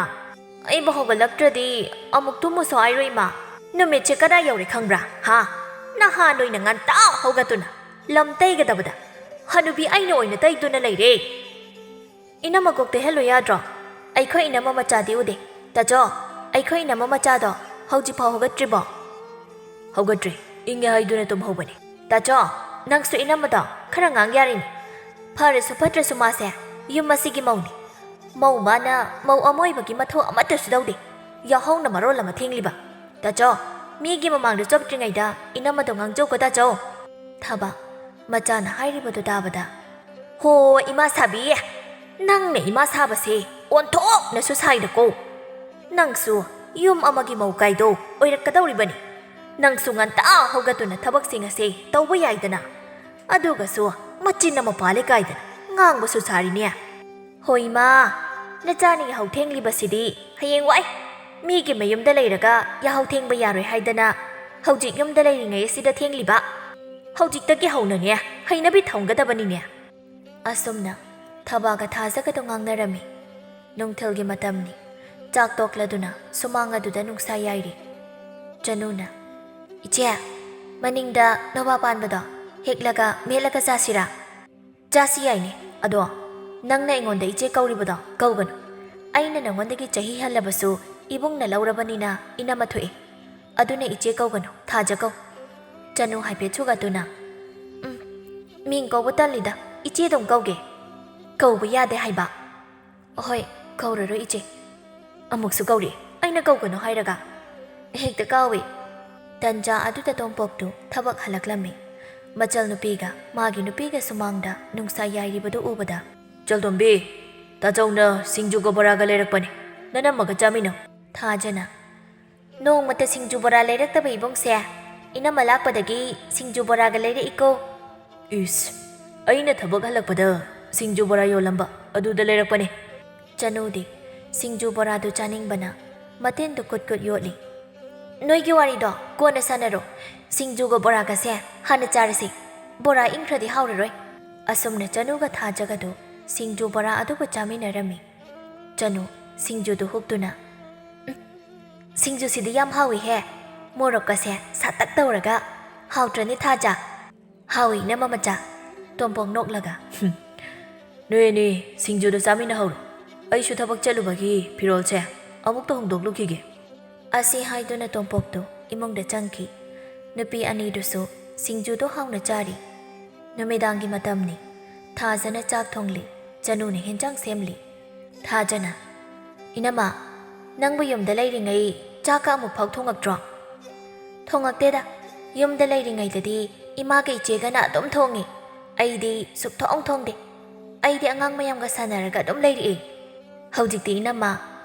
ꯑꯩꯕꯨ ꯍꯧꯒꯠꯂꯛꯇ꯭ꯔꯗꯤ ꯑꯃꯨꯛ ꯇꯨꯝꯃꯨꯁꯨ ꯍꯥꯏꯔꯣꯏ ꯏꯃꯥ꯫ ꯅꯨꯃꯤꯠꯁꯦ ꯀꯗꯥꯏ ꯌꯧꯔꯦ ꯈꯪꯕ꯭ꯔꯥ? ꯍꯥ? ꯅꯍꯥꯟ ꯅꯣꯏꯅ ꯉꯟꯇꯥ ꯍꯧꯒꯠꯇꯨꯅ ꯂꯝ ꯇꯩꯒꯗꯕꯗ ꯍꯅꯨꯕꯤ ꯑꯩꯅ ꯑꯣꯏꯅ ꯇꯩꯗꯨꯅ ꯂꯩꯔꯦ꯫ ꯏꯅꯝꯃ ꯀꯣꯛ ꯇꯩꯍꯜꯂꯨ ꯌꯥꯗ꯭ꯔꯣ? ꯑꯩꯈꯣꯏ ꯏꯅꯝꯃ ꯃꯆꯥꯗꯤ ꯎꯗꯦ꯫ ꯇꯥꯆꯧ, ꯑꯩꯈꯣꯏ ꯏꯅꯝꯃ ꯃꯆꯥꯗꯣ ꯍꯧꯖꯤꯛꯐꯥꯎ ꯍꯧꯒꯠꯇ꯭ꯔꯤꯕꯣ? ꯍꯧꯒꯠꯇ꯭ꯔꯤ, ꯏꯪꯉꯦ ꯍꯥꯏꯗꯨꯅ ꯇꯨꯝꯍꯧꯕꯅꯤ꯫ ꯇꯥꯆꯧ, ꯅꯪꯁꯨ ꯏꯅꯝꯃꯗꯣ ꯈꯔ ꯉꯥꯡ ꯌꯥꯔꯤꯅꯦ꯫ ꯐꯔꯁꯨ ꯐꯠꯇ꯭ꯔꯁꯨ ꯃꯥꯁꯦ ꯌꯨꯝ ꯑꯁꯤꯒꯤ ꯃꯧꯅꯤ꯫ ꯃꯧ ꯃꯥꯅ ꯃꯧ ꯑꯃ ꯑꯣꯏꯕꯒꯤ ꯃꯊꯧ ꯑꯃꯠꯇꯁꯨ ꯇꯧꯗꯦ꯫ ꯌꯥꯍꯧꯅ ꯃꯔꯣꯜ ꯑꯃ ꯊꯦꯡꯂꯤꯕ꯫ ꯇꯥꯆꯧ, ꯃꯤꯒꯤ ꯃꯃꯥꯡꯗ ꯆꯣꯞꯇ꯭ꯔꯤꯉꯩꯗ ꯏꯅꯝꯃꯗꯣ ꯉꯥꯡꯖꯧꯀꯣ ꯇꯥꯆꯧ꯫ ꯊꯕ, ꯃꯆꯥꯅ ꯍꯥꯏꯔꯤꯕꯗꯨ ꯇꯥꯕꯗ, "ꯍꯣ, ꯏꯃꯥ ꯁꯥꯕꯤ, ꯅꯪꯅ ꯏꯃꯥ ꯁꯥꯕꯁꯦ ꯑꯣꯟꯊꯣꯛꯅꯁꯨ ꯁꯥꯏꯗꯀꯣ꯫ ꯅꯪꯁꯨ ꯌꯨꯝ ꯑꯃꯒꯤ ꯃꯧ ꯀꯥꯏꯗꯣ ꯑꯣꯏꯔꯛꯀꯗꯧꯔꯤꯕꯅꯤ꯫ ꯅꯪꯁꯨ ꯉꯟꯇꯥ ꯍꯧꯒꯠꯇꯨꯅ ꯊꯕꯛꯁꯤꯡ ꯑꯁꯦ ꯇꯧꯕ ꯌꯥꯏꯗꯅ꯫ ꯑꯗꯨꯒꯁꯨ ꯃꯆꯤꯟ ꯑꯃ ꯄꯥꯜꯂꯦ ꯀꯥꯏꯗꯅ ꯉꯥꯡꯕꯁꯨ ꯁꯥꯔꯤꯅꯦ꯫ ꯍꯣ ꯏꯃꯥ, ꯅꯆꯥꯅ ꯌꯥꯍꯧ ꯊꯦꯡꯂꯤꯕꯁꯤꯗꯤ ꯍꯌꯦꯡꯋꯥꯏ ꯃꯤꯒꯤ ꯃꯌꯨꯝꯗ ꯂꯩꯔꯒ ꯌꯥꯍꯧ ꯊꯦꯡꯕ ꯌꯥꯔꯣꯏ ꯍꯥꯏꯗꯅ ꯍꯧꯖꯤꯛ ꯌꯨꯝꯗ ꯂꯩꯔꯤꯉꯩ ꯑꯁꯤꯗ ꯊꯦꯡꯂꯤꯕ꯫ ꯍꯧꯖꯤꯛꯇꯒꯤ ꯍꯧꯅꯅꯦ ꯍꯩꯅꯕꯤ ꯊꯝꯒꯗꯕꯅꯤꯅꯦ꯫" ꯑꯁꯨꯝꯅ ꯊꯕꯥꯒ ꯊꯥꯖꯒꯗꯣ ꯉꯥꯡꯅꯔꯝꯃꯤ꯫ ꯅꯨꯡꯊꯤꯜꯒꯤ ꯃꯇꯝꯅꯤ꯫ ꯆꯥꯛ ꯇꯣꯛꯂꯗꯨꯅ ꯁꯨꯃꯥꯡ ꯑꯗꯨꯗ ꯅꯨꯡꯁꯥ ꯌꯥꯏꯔꯤ꯫ ꯆꯅꯨꯅ, "ꯏꯆꯦ, ꯃꯅꯤꯡꯗ ꯅꯣꯕꯥꯞ ꯄꯥꯟꯕꯗꯣ ꯍꯦꯛꯂꯒ ꯃꯦꯠꯂꯒ ꯆꯥꯁꯤꯔꯥ?" "ꯆꯥꯁꯤ ꯌꯥꯏꯅꯦ꯫ ꯑꯗꯣ ꯅꯪꯅ ꯑꯩꯉꯣꯟꯗ ꯏꯆꯦ ꯀꯧꯔꯤꯕꯗꯣ ꯀꯧꯒꯅꯨ꯫ ꯑꯩꯅ ꯅꯉꯣꯟꯗꯒꯤ ꯆꯍꯤ ꯍꯜꯂꯕꯁꯨ ꯏꯕꯨꯡꯅ ꯂꯧꯔꯕꯅꯤꯅ ꯏꯅꯝꯃ ꯊꯣꯛꯑꯦ꯫ ꯑꯗꯨꯅ ꯏꯆꯦ ꯀꯧꯒꯅꯨ, ꯊꯥꯖ ꯀꯧ꯫" ꯆꯅꯨ ꯍꯥꯏꯐꯦꯠ ꯁꯨꯒꯠꯇꯨꯅ, "ꯎꯝ, ꯃꯤꯡ ꯀꯧꯕ ꯇꯜꯂꯤꯗ, ꯏꯆꯦ ꯑꯗꯨꯝ ꯀꯧꯒꯦ꯫" "ꯀꯧꯕ ꯌꯥꯗꯦ ꯍꯥꯏꯕ?" "ꯑꯍꯣꯏ, ꯀꯧꯔꯔꯣꯏ ꯏꯆꯦ꯫" "ꯑꯃꯨꯛꯁꯨ ꯀꯧꯔꯤ, ꯑꯩꯅ ꯀꯧꯒꯅꯨ ꯍꯥꯏꯔꯒ?" "ꯍꯦꯛꯇ ꯀꯥꯎꯏ꯫" ꯇꯟꯖꯥ ꯑꯗꯨꯗ ꯇꯣꯝꯄꯣꯛꯇꯨ ꯊꯕꯛ ꯍꯜꯂꯛꯂꯝꯃꯤ꯫ ꯃꯆꯜ ꯅꯨꯄꯤꯒ ꯃꯥꯒꯤ ꯅꯨꯄꯤꯒ ꯁꯨꯃꯥꯡꯗ ꯅꯨꯡꯁꯥ ꯌꯥꯏꯔꯤꯕꯗꯨ ꯎꯕꯗ, "ꯆꯜꯗꯣꯝꯕꯤ, ꯇꯥꯆꯧꯅ ꯁꯤꯡꯖꯨꯒ ꯕꯣꯔꯥꯒ ꯂꯩꯔꯛꯄꯅꯤ, ꯅꯅꯝꯃꯒ ꯆꯥꯃꯤꯟꯅꯧ꯫" ꯊꯥꯖꯅ, "ꯅꯣꯡꯃꯇ ꯁꯤꯡꯖꯨ ꯕꯣꯔꯥ ꯂꯩꯔꯛꯇꯕ ꯏꯕꯨꯡꯁꯦ, ꯏꯅꯝꯃ ꯂꯥꯛꯄꯗꯒꯤ ꯁꯤꯡꯖꯨ ꯕꯣꯔꯥꯒ ꯂꯩꯔꯛꯏꯀꯣ꯫" "ꯏꯁ, ꯑꯩꯅ ꯊꯕꯛ ꯍꯜꯂꯛꯄꯗ ꯁꯤꯡꯖꯨ ꯕꯣꯔꯥ ꯌꯣꯜꯂꯝꯕ ꯑꯗꯨꯗ ꯂꯩꯔꯛꯄꯅꯦ꯫" ꯆꯅꯨꯗꯤ ꯁꯤꯡꯖꯨ ꯕꯣꯔꯥꯗꯨ ꯆꯥꯅꯤꯡꯕꯅ ꯃꯇꯤꯟꯗꯨ ꯀꯨꯠ ꯀꯨꯠ ꯌꯣꯠꯂꯤ꯫ "ꯅꯣꯏꯒꯤ ꯋꯥꯔꯤꯗꯣ ꯀꯣꯟꯅ ꯁꯥꯟꯅꯔꯣ, ꯁꯤꯡꯖꯨꯒ ꯕꯣꯔꯥꯒꯁꯦ ꯍꯥꯟꯅ ꯆꯥꯔꯁꯤ꯫" ꯕꯣꯔꯥ ꯏꯪꯈ꯭ꯔꯗꯤ ꯍꯥꯎꯔꯔꯣꯏ꯫ ꯑꯁꯨꯝꯅ ꯆꯅꯨꯒ ꯊꯥꯖꯒꯗꯨ ꯁꯤꯡꯖꯨ ꯕꯣꯔꯥ ꯑꯗꯨꯕꯨ ꯆꯥꯃꯤꯟꯅꯔꯝꯃꯤ꯫ ꯆꯅꯨ ꯁꯤꯡꯖꯨꯗꯨ ꯍꯨꯞꯇꯨꯅ, "ꯎꯝ, ꯁꯤꯡꯖꯨꯁꯤꯗꯤ ꯌꯥꯝ ꯍꯥꯎꯏꯍꯦ, ꯃꯣꯔꯣꯛꯀꯁꯦ ꯁꯥꯇꯛ ꯇꯧꯔꯒ꯫ ꯍꯥꯎꯇ꯭ꯔꯅꯦ ꯊꯥꯖ?" "ꯍꯥꯎꯏ, ꯏꯅꯝꯃ ꯃꯆꯥ꯫" ꯇꯣꯝꯄꯣꯛ ꯅꯣꯛꯂꯒ, "ꯍꯨꯝ, ꯅꯣꯏ ꯑꯅꯤ ꯁꯤꯡꯖꯨꯗꯣ ꯆꯥꯃꯤꯟꯅꯍꯧꯔꯣ꯫ ꯑꯩꯁꯨ ꯊꯕꯛ ꯆꯠꯂꯨꯕꯒꯤ ꯐꯤꯔꯣꯜꯁꯦ ꯑꯃꯨꯛꯇ ꯍꯣꯡꯗꯣꯛꯂꯨꯈꯤꯒꯦ꯫" ꯑꯁꯤ ꯍꯥꯏꯗꯨꯅ ꯇꯣꯝꯄꯣꯛꯇꯨ ꯏꯃꯨꯡꯗ ꯆꯪꯈꯤ꯫ ꯅꯨꯄꯤ ꯑꯅꯤꯗꯨꯁꯨ ꯁꯤꯡꯖꯨꯗꯣ ꯍꯥꯎꯅ ꯆꯥꯔꯤ꯫ ꯅꯨꯃꯤꯗꯥꯡꯒꯤ ꯃꯇꯝꯅꯤ꯫ ꯊꯥꯖꯅ ꯆꯥꯛ ꯊꯣꯡꯂꯤ, ꯆꯅꯨꯅ ꯍꯦꯟꯖꯥꯡ ꯁꯦꯝꯂꯤ꯫ ꯊꯥꯖꯅ, "ꯏꯅꯝꯃ, ꯅꯪꯕꯨ ꯌꯨꯝꯗ ꯂꯩꯔꯤꯉꯩ ꯆꯥꯛꯀ ꯑꯃꯨꯛ ꯐꯥꯎ ꯊꯣꯡꯉꯛꯇ꯭ꯔꯣ?" "ꯊꯣꯡꯉꯛꯇꯦꯗ꯫ ꯌꯨꯝꯗ ꯂꯩꯔꯤꯉꯩꯗꯗꯤ ꯏꯃꯥꯒ ꯏꯆꯦꯒꯅ ꯑꯗꯨꯝ ꯊꯣꯡꯉꯤ꯫ ꯑꯩꯗꯤ ꯁꯨꯛꯊꯣꯡ ꯊꯣꯡꯗꯦ꯫ ꯑꯩꯗꯤ ꯑꯉꯥꯡ ꯃꯌꯥꯝꯒ ꯁꯥꯟꯅꯔꯒ ꯑꯗꯨꯝ ꯂꯩꯔꯛꯑꯦ꯫ ꯍꯧꯖꯤꯛꯇꯤ ꯏꯅꯝꯃ,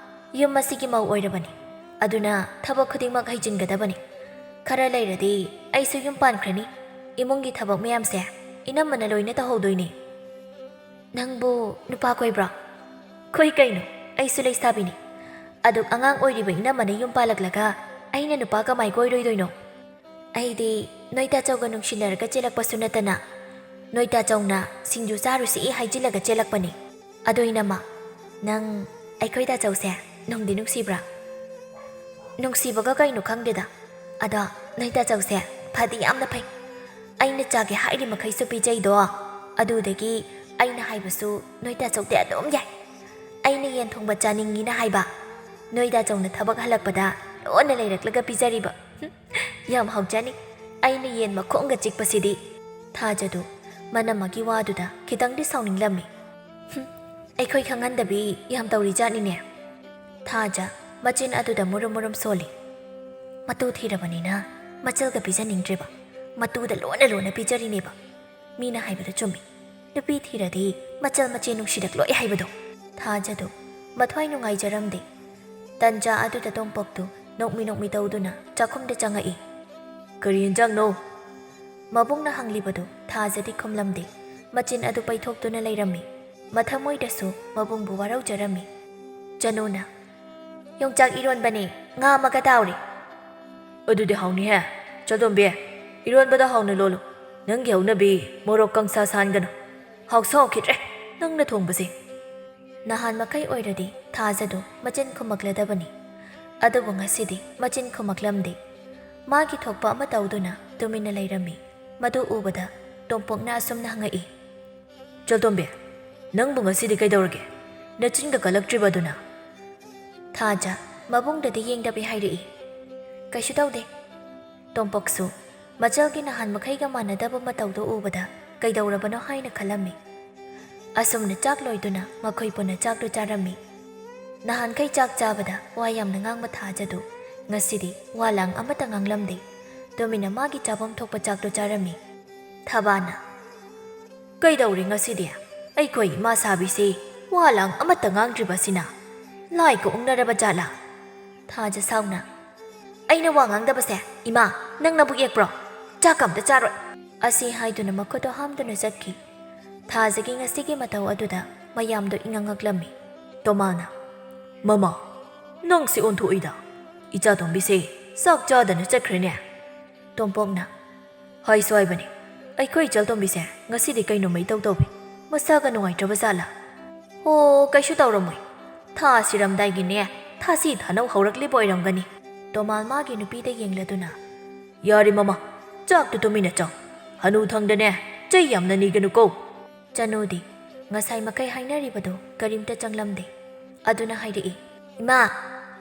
ꯌꯨꯝ ꯑꯁꯤꯒꯤ ꯃꯧ ꯑꯣꯏꯔꯕꯅꯤ꯫ ꯑꯗꯨꯅ ꯊꯕꯛ ꯈꯨꯗꯤꯡꯃꯛ ꯍꯩꯖꯤꯟꯒꯗꯕꯅꯤ꯫ ꯈꯔ ꯂꯩꯔꯗꯤ ꯑꯩꯁꯨ ꯌꯨꯝ ꯄꯥꯟꯈ꯭ꯔꯅꯤ꯫ ꯏꯃꯨꯡꯒꯤ ꯊꯕꯛ ꯃꯌꯥꯝꯁꯦ ꯏꯅꯝꯃꯅ ꯂꯣꯏꯅ ꯇꯧꯍꯧꯗꯣꯏꯅꯦ꯫" "ꯅꯪꯕꯨ ꯅꯨꯄꯥ ꯀꯣꯏꯕ꯭ꯔꯣ?" "ꯀꯣꯏ ꯀꯩꯅꯣ, ꯑꯩꯁꯨ ꯂꯩꯁꯥꯕꯤꯅꯤ꯫ ꯑꯗꯨꯛ ꯑꯉꯥꯡ ꯑꯣꯏꯔꯤꯕ ꯏꯅꯝꯃꯅ ꯌꯨꯝ ꯄꯥꯜꯂꯛꯂꯒ ꯑꯩꯅ ꯅꯨꯄꯥ ꯀꯃꯥꯏ ꯀꯣꯏꯔꯣꯏꯗꯣꯏꯅꯣ? ꯑꯩꯗꯤ ꯅꯣꯏ ꯇꯥꯆꯧꯒ ꯅꯨꯡꯁꯤꯅꯔꯒ ꯆꯦꯜꯂꯛꯄꯁꯨ ꯅꯠꯇꯅ, ꯅꯣꯏ ꯇꯥꯆꯧꯅ ꯁꯤꯡꯖꯨ ꯆꯥꯔꯨꯁꯤ ꯍꯥꯏꯖꯤꯜꯂꯒ ꯆꯦꯜꯂꯛꯄꯅꯤ꯫ ꯑꯗꯣ ꯏꯅꯝꯃ, ꯅꯪ ꯑꯩꯈꯣꯏ ꯇꯥꯆꯧꯁꯦ ꯅꯨꯡꯗꯤ ꯅꯨꯡꯁꯤꯕ꯭ꯔꯥ?" "ꯅꯨꯡꯁꯤꯕꯒ ꯀꯩꯅꯣ ꯈꯪꯗꯦꯗ꯫ ꯑꯗꯣ ꯅꯣꯏ ꯇꯥꯆꯧꯁꯦ ꯐꯗꯤ ꯌꯥꯝꯅ ꯐꯩ꯫ ꯑꯩꯅ ꯆꯥꯒꯦ ꯍꯥꯏꯔꯤ ꯃꯈꯩꯁꯨ ꯄꯤꯖꯩꯗꯣ꯫ ꯑꯗꯨꯗꯒꯤ ꯑꯩꯅ ꯍꯥꯏꯕꯁꯨ ꯅꯣꯏ ꯇꯥꯆꯧꯗꯤ ꯑꯗꯨꯝ ꯌꯥꯏ꯫ ꯑꯩꯅ ꯌꯦꯟ ꯊꯣꯡꯕ ꯆꯥꯅꯤꯡꯉꯤꯅ ꯍꯥꯏꯕ, ꯅꯣꯏ ꯇꯥꯆꯧꯅ ꯊꯕꯛ ꯍꯜꯂꯛꯄꯗ ꯂꯣꯟꯅ ꯂꯩꯔꯛꯂꯒ ꯄꯤꯖꯔꯤꯕ꯫ ꯍꯨꯝ, ꯌꯥꯝ ꯍꯥꯎꯖꯅꯤ꯫ ꯑꯩꯅ ꯌꯦꯟ ꯃꯈꯣꯡꯒ ꯆꯤꯛꯄꯁꯤꯗꯤ꯫" ꯊꯥꯖꯗꯨ ꯃꯅꯝꯃꯒꯤ ꯋꯥꯗꯨꯗ ꯈꯤꯇꯪꯗꯤ ꯁꯥꯎꯅꯤꯡꯂꯝꯃꯤ꯫ "ꯍꯨꯝ, ꯑꯩꯈꯣꯏ ꯈꯪꯍꯟꯗꯕꯤ ꯌꯥꯝ ꯇꯧꯔꯤꯖꯥꯠꯅꯤꯅꯦ꯫" ꯊꯥꯖ ꯃꯆꯤꯟ ꯑꯗꯨꯗ ꯃꯨꯔꯨꯝ ꯃꯨꯔꯨꯝ ꯁꯣꯜꯂꯤ꯫ "ꯃꯇꯨ ꯊꯤꯔꯕꯅꯤꯅ ꯃꯆꯜꯒ ꯄꯤꯖꯅꯤꯡꯗ꯭ꯔꯦꯕ꯫ ꯃꯇꯨꯗ ꯂꯣꯟꯅ ꯂꯣꯟꯅ ꯄꯤꯖꯔꯤꯅꯦꯕ꯫ ꯃꯤꯅ ꯍꯥꯏꯕꯗꯣ ꯆꯨꯝꯃꯤ꯫ ꯅꯨꯄꯤ ꯊꯤꯔꯗꯤ ꯃꯆꯜ ꯃꯆꯦ ꯅꯨꯡꯁꯤꯔꯛꯂꯣꯏ ꯍꯥꯏꯕꯗꯣ꯫" ꯊꯥꯖꯗꯨ ꯃꯊ꯭ꯋꯥꯏ ꯅꯨꯡꯉꯥꯏꯖꯔꯝꯗꯦ꯫ ꯇꯟꯖꯥ ꯑꯗꯨꯗ ꯇꯣꯝꯄꯣꯛꯇꯨ ꯅꯣꯛꯃꯤ ꯅꯣꯛꯃꯤ ꯇꯧꯗꯨꯅ ꯆꯥꯛꯈꯨꯝꯗ ꯆꯪꯉꯛꯏ꯫ "ꯀꯔꯤ ꯌꯦꯟꯖꯥꯡꯅꯣ?" ꯃꯕꯨꯡꯅ ꯍꯪꯂꯤꯕꯗꯨ ꯊꯥꯖꯗꯤ ꯈꯨꯝꯂꯝꯗꯦ꯫ ꯃꯆꯤꯟ ꯑꯗꯨ ꯄꯩꯊꯣꯛꯇꯨꯅ ꯂꯩꯔꯝꯃꯤ꯫ ꯃꯊꯃꯣꯏꯗꯁꯨ ꯃꯕꯨꯡꯕꯨ ꯋꯥꯔꯧꯖꯔꯝꯃꯤ꯫ ꯆꯅꯨꯅ, "ꯌꯣꯡꯆꯥꯛ ꯏꯔꯣꯟꯕꯅꯦ, ꯉꯥ ꯑꯃꯒ ꯇꯥꯎꯔꯦ꯫" "ꯑꯗꯨꯗꯤ ꯍꯥꯎꯅꯤꯍꯦ꯫ ꯆꯇꯣꯝꯕꯤ, ꯏꯔꯣꯟꯕꯗꯣ ꯍꯥꯎꯅ ꯂꯣꯜꯂꯨ꯫ "ꯅꯪꯒꯤ ꯍꯧꯅꯕꯤ ꯃꯣꯔꯣꯛ ꯀꯪꯁꯥ ꯁꯥꯍꯟꯒꯅꯨ꯫ ꯍꯥꯎꯁꯨ ꯍꯥꯎꯈꯤꯗ꯭ꯔꯦ ꯅꯪꯅ ꯊꯣꯡꯕꯁꯦ꯫" ꯅꯍꯥꯟ ꯃꯈꯩ ꯑꯣꯏꯔꯗꯤ ꯊꯥꯖꯗꯨ ꯃꯆꯤꯟ ꯈꯨꯝꯃꯛꯂꯗꯕꯅꯤ꯫ ꯑꯗꯨꯕꯨ ꯉꯁꯤꯗꯤ ꯃꯆꯤꯟ ꯈꯨꯝꯃꯛꯂꯝꯗꯦ꯫ ꯃꯥꯒꯤ ꯊꯣꯛꯄ ꯑꯃ ꯇꯧꯗꯨꯅ ꯇꯨꯃꯤꯟꯅ ꯂꯩꯔꯝꯃꯤ꯫ ꯃꯗꯨ ꯎꯕꯗ ꯇꯣꯝꯄꯣꯛꯅ ꯑꯁꯨꯝꯅ ꯍꯪꯉꯛꯏ, "ꯆꯜꯇꯣꯝꯕꯤ, ꯅꯪꯕꯨ ꯉꯁꯤꯗꯤ ꯀꯩꯗꯧꯔꯒꯦ? ꯅꯆꯤꯟꯒ ꯀꯜꯂꯛꯇ꯭ꯔꯤꯕ ꯑꯗꯨꯅ?" ꯊꯥꯖ ꯃꯕꯨꯡꯗꯗꯤ ꯌꯦꯡꯗꯕꯤ ꯍꯥꯏꯔꯛꯏ, "ꯀꯩꯁꯨ ꯇꯧꯗꯦ꯫" ꯇꯣꯝꯄꯣꯛꯁꯨ ꯃꯆꯜꯒꯤ ꯅꯍꯥꯟ ꯃꯈꯩꯒ ꯃꯥꯟꯅꯗꯕ ꯃꯇꯧꯗꯨ ꯎꯕꯗ ꯀꯩꯗꯧꯔꯕꯅꯣ ꯍꯥꯏꯅ ꯈꯜꯂꯝꯃꯤ꯫ ꯑꯁꯨꯝꯅ ꯆꯥꯛ ꯂꯣꯏꯗꯨꯅ ꯃꯈꯣꯏ ꯄꯨꯟꯅ ꯆꯥꯛꯇꯨ ꯆꯥꯔꯝꯃꯤ꯫ ꯅꯍꯥꯟꯈꯩ ꯆꯥꯛ ꯆꯥꯕꯗ ꯋꯥ ꯌꯥꯝꯅ ꯉꯥꯡꯕ ꯊꯥꯖꯗꯨ ꯉꯁꯤꯗꯤ ꯋꯥ ꯂꯥꯡ ꯑꯃꯠꯇ ꯉꯥꯡꯂꯝꯗꯦ꯫ ꯇꯨꯃꯤꯟꯅ ꯃꯥꯒꯤ ꯆꯥꯐꯝ ꯊꯣꯛꯄ ꯆꯥꯛꯇꯨ ꯆꯥꯔꯝꯃꯤ꯫ ꯊꯕꯥꯅ, "ꯀꯩꯗꯧꯔꯦ ꯉꯁꯤꯗꯤ? ꯑꯩꯈꯣꯏ ꯏꯃꯥ ꯁꯥꯕꯤꯁꯤ ꯋꯥ ꯂꯥꯡ ꯑꯃꯠꯇ ꯉꯥꯡꯗ꯭ꯔꯤꯕꯁꯤꯅ ꯂꯥꯏꯒ ꯑꯣꯛꯅꯔꯕ ꯖꯥꯠꯂꯥ?" ꯊꯥꯖ ꯁꯥꯎꯅ, "ꯑꯩꯅ ꯋꯥ ꯉꯥꯡꯗꯕꯁꯦ, ꯏꯃꯥ, ꯅꯪ ꯅꯕꯨꯛ ꯌꯦꯛꯄ꯭ꯔꯣ? ꯆꯥꯛꯀ ꯑꯝꯇ ꯆꯥꯔꯣꯏ꯫" ꯑꯁꯤ ꯍꯥꯏꯗꯨꯅ ꯃꯈꯨꯠꯇꯣ ꯍꯥꯝꯗꯨꯅ ꯆꯠꯈꯤ꯫ ꯊꯥꯖꯒꯤ ꯉꯁꯤꯒꯤ ꯃꯇꯧ ꯑꯗꯨꯗ ꯃꯌꯥꯝꯗꯣ ꯏꯉꯛ ꯉꯛꯂꯝꯃꯤ꯫ ꯇꯣꯃꯥꯅ, "ꯃꯃꯥ, ꯅꯪꯁꯦ ꯑꯣꯟꯊꯣꯛꯏꯗ꯫ ꯏꯆꯥꯇꯣꯝꯕꯤꯁꯦ ꯆꯥꯛ ꯆꯥꯗꯅ ꯆꯠꯈ꯭ꯔꯦꯅꯦ꯫" ꯇꯣꯝꯄꯣꯛꯅ, "ꯍꯥꯏꯁꯨ ꯍꯥꯏꯕꯅꯤ, ꯑꯩꯈꯣꯏ ꯏꯆꯜꯇꯣꯝꯕꯤꯁꯦ ꯉꯁꯤꯗꯤ ꯀꯩꯅꯣꯃ ꯏꯇꯧ ꯇꯧꯏ꯫ ꯃꯁꯥꯒ ꯅꯨꯡꯉꯥꯏꯇ꯭ꯔꯕ ꯖꯥꯠꯂꯥ?" "ꯍꯣ, ꯀꯩꯁꯨ ꯇꯧꯔꯝꯃꯣꯏ꯫ ꯊꯥ ꯁꯤꯔꯝꯗꯥꯏꯒꯤꯅꯦ, ꯊꯥꯁꯤ ꯊꯥꯅꯧ ꯍꯧꯔꯛꯂꯤꯕ ꯑꯣꯏꯔꯝꯒꯅꯤ꯫" ꯇꯣꯃꯥꯜ ꯃꯥꯒꯤ ꯅꯨꯄꯤꯗ ꯌꯦꯡꯂꯗꯨꯅ, "ꯌꯥꯔꯦ ꯃꯃꯥ, ꯆꯥꯛꯇꯨ ꯇꯨꯃꯤꯟꯅ ꯆꯥꯎ꯫ ꯍꯅꯨ ꯊꯪꯗꯅꯦ ꯆꯩ ꯌꯥꯝꯅ ꯅꯤꯒꯅꯨꯀꯣ꯫" ꯆꯅꯨꯗꯤ ꯉꯁꯥꯏ ꯃꯈꯩ ꯍꯥꯏꯅꯔꯤꯕꯗꯨ ꯀꯔꯤꯝꯇ ꯆꯪꯂꯝꯗꯦ꯫ ꯑꯗꯨꯅ ꯍꯥꯏꯔꯛꯏ, "ꯏꯃꯥ,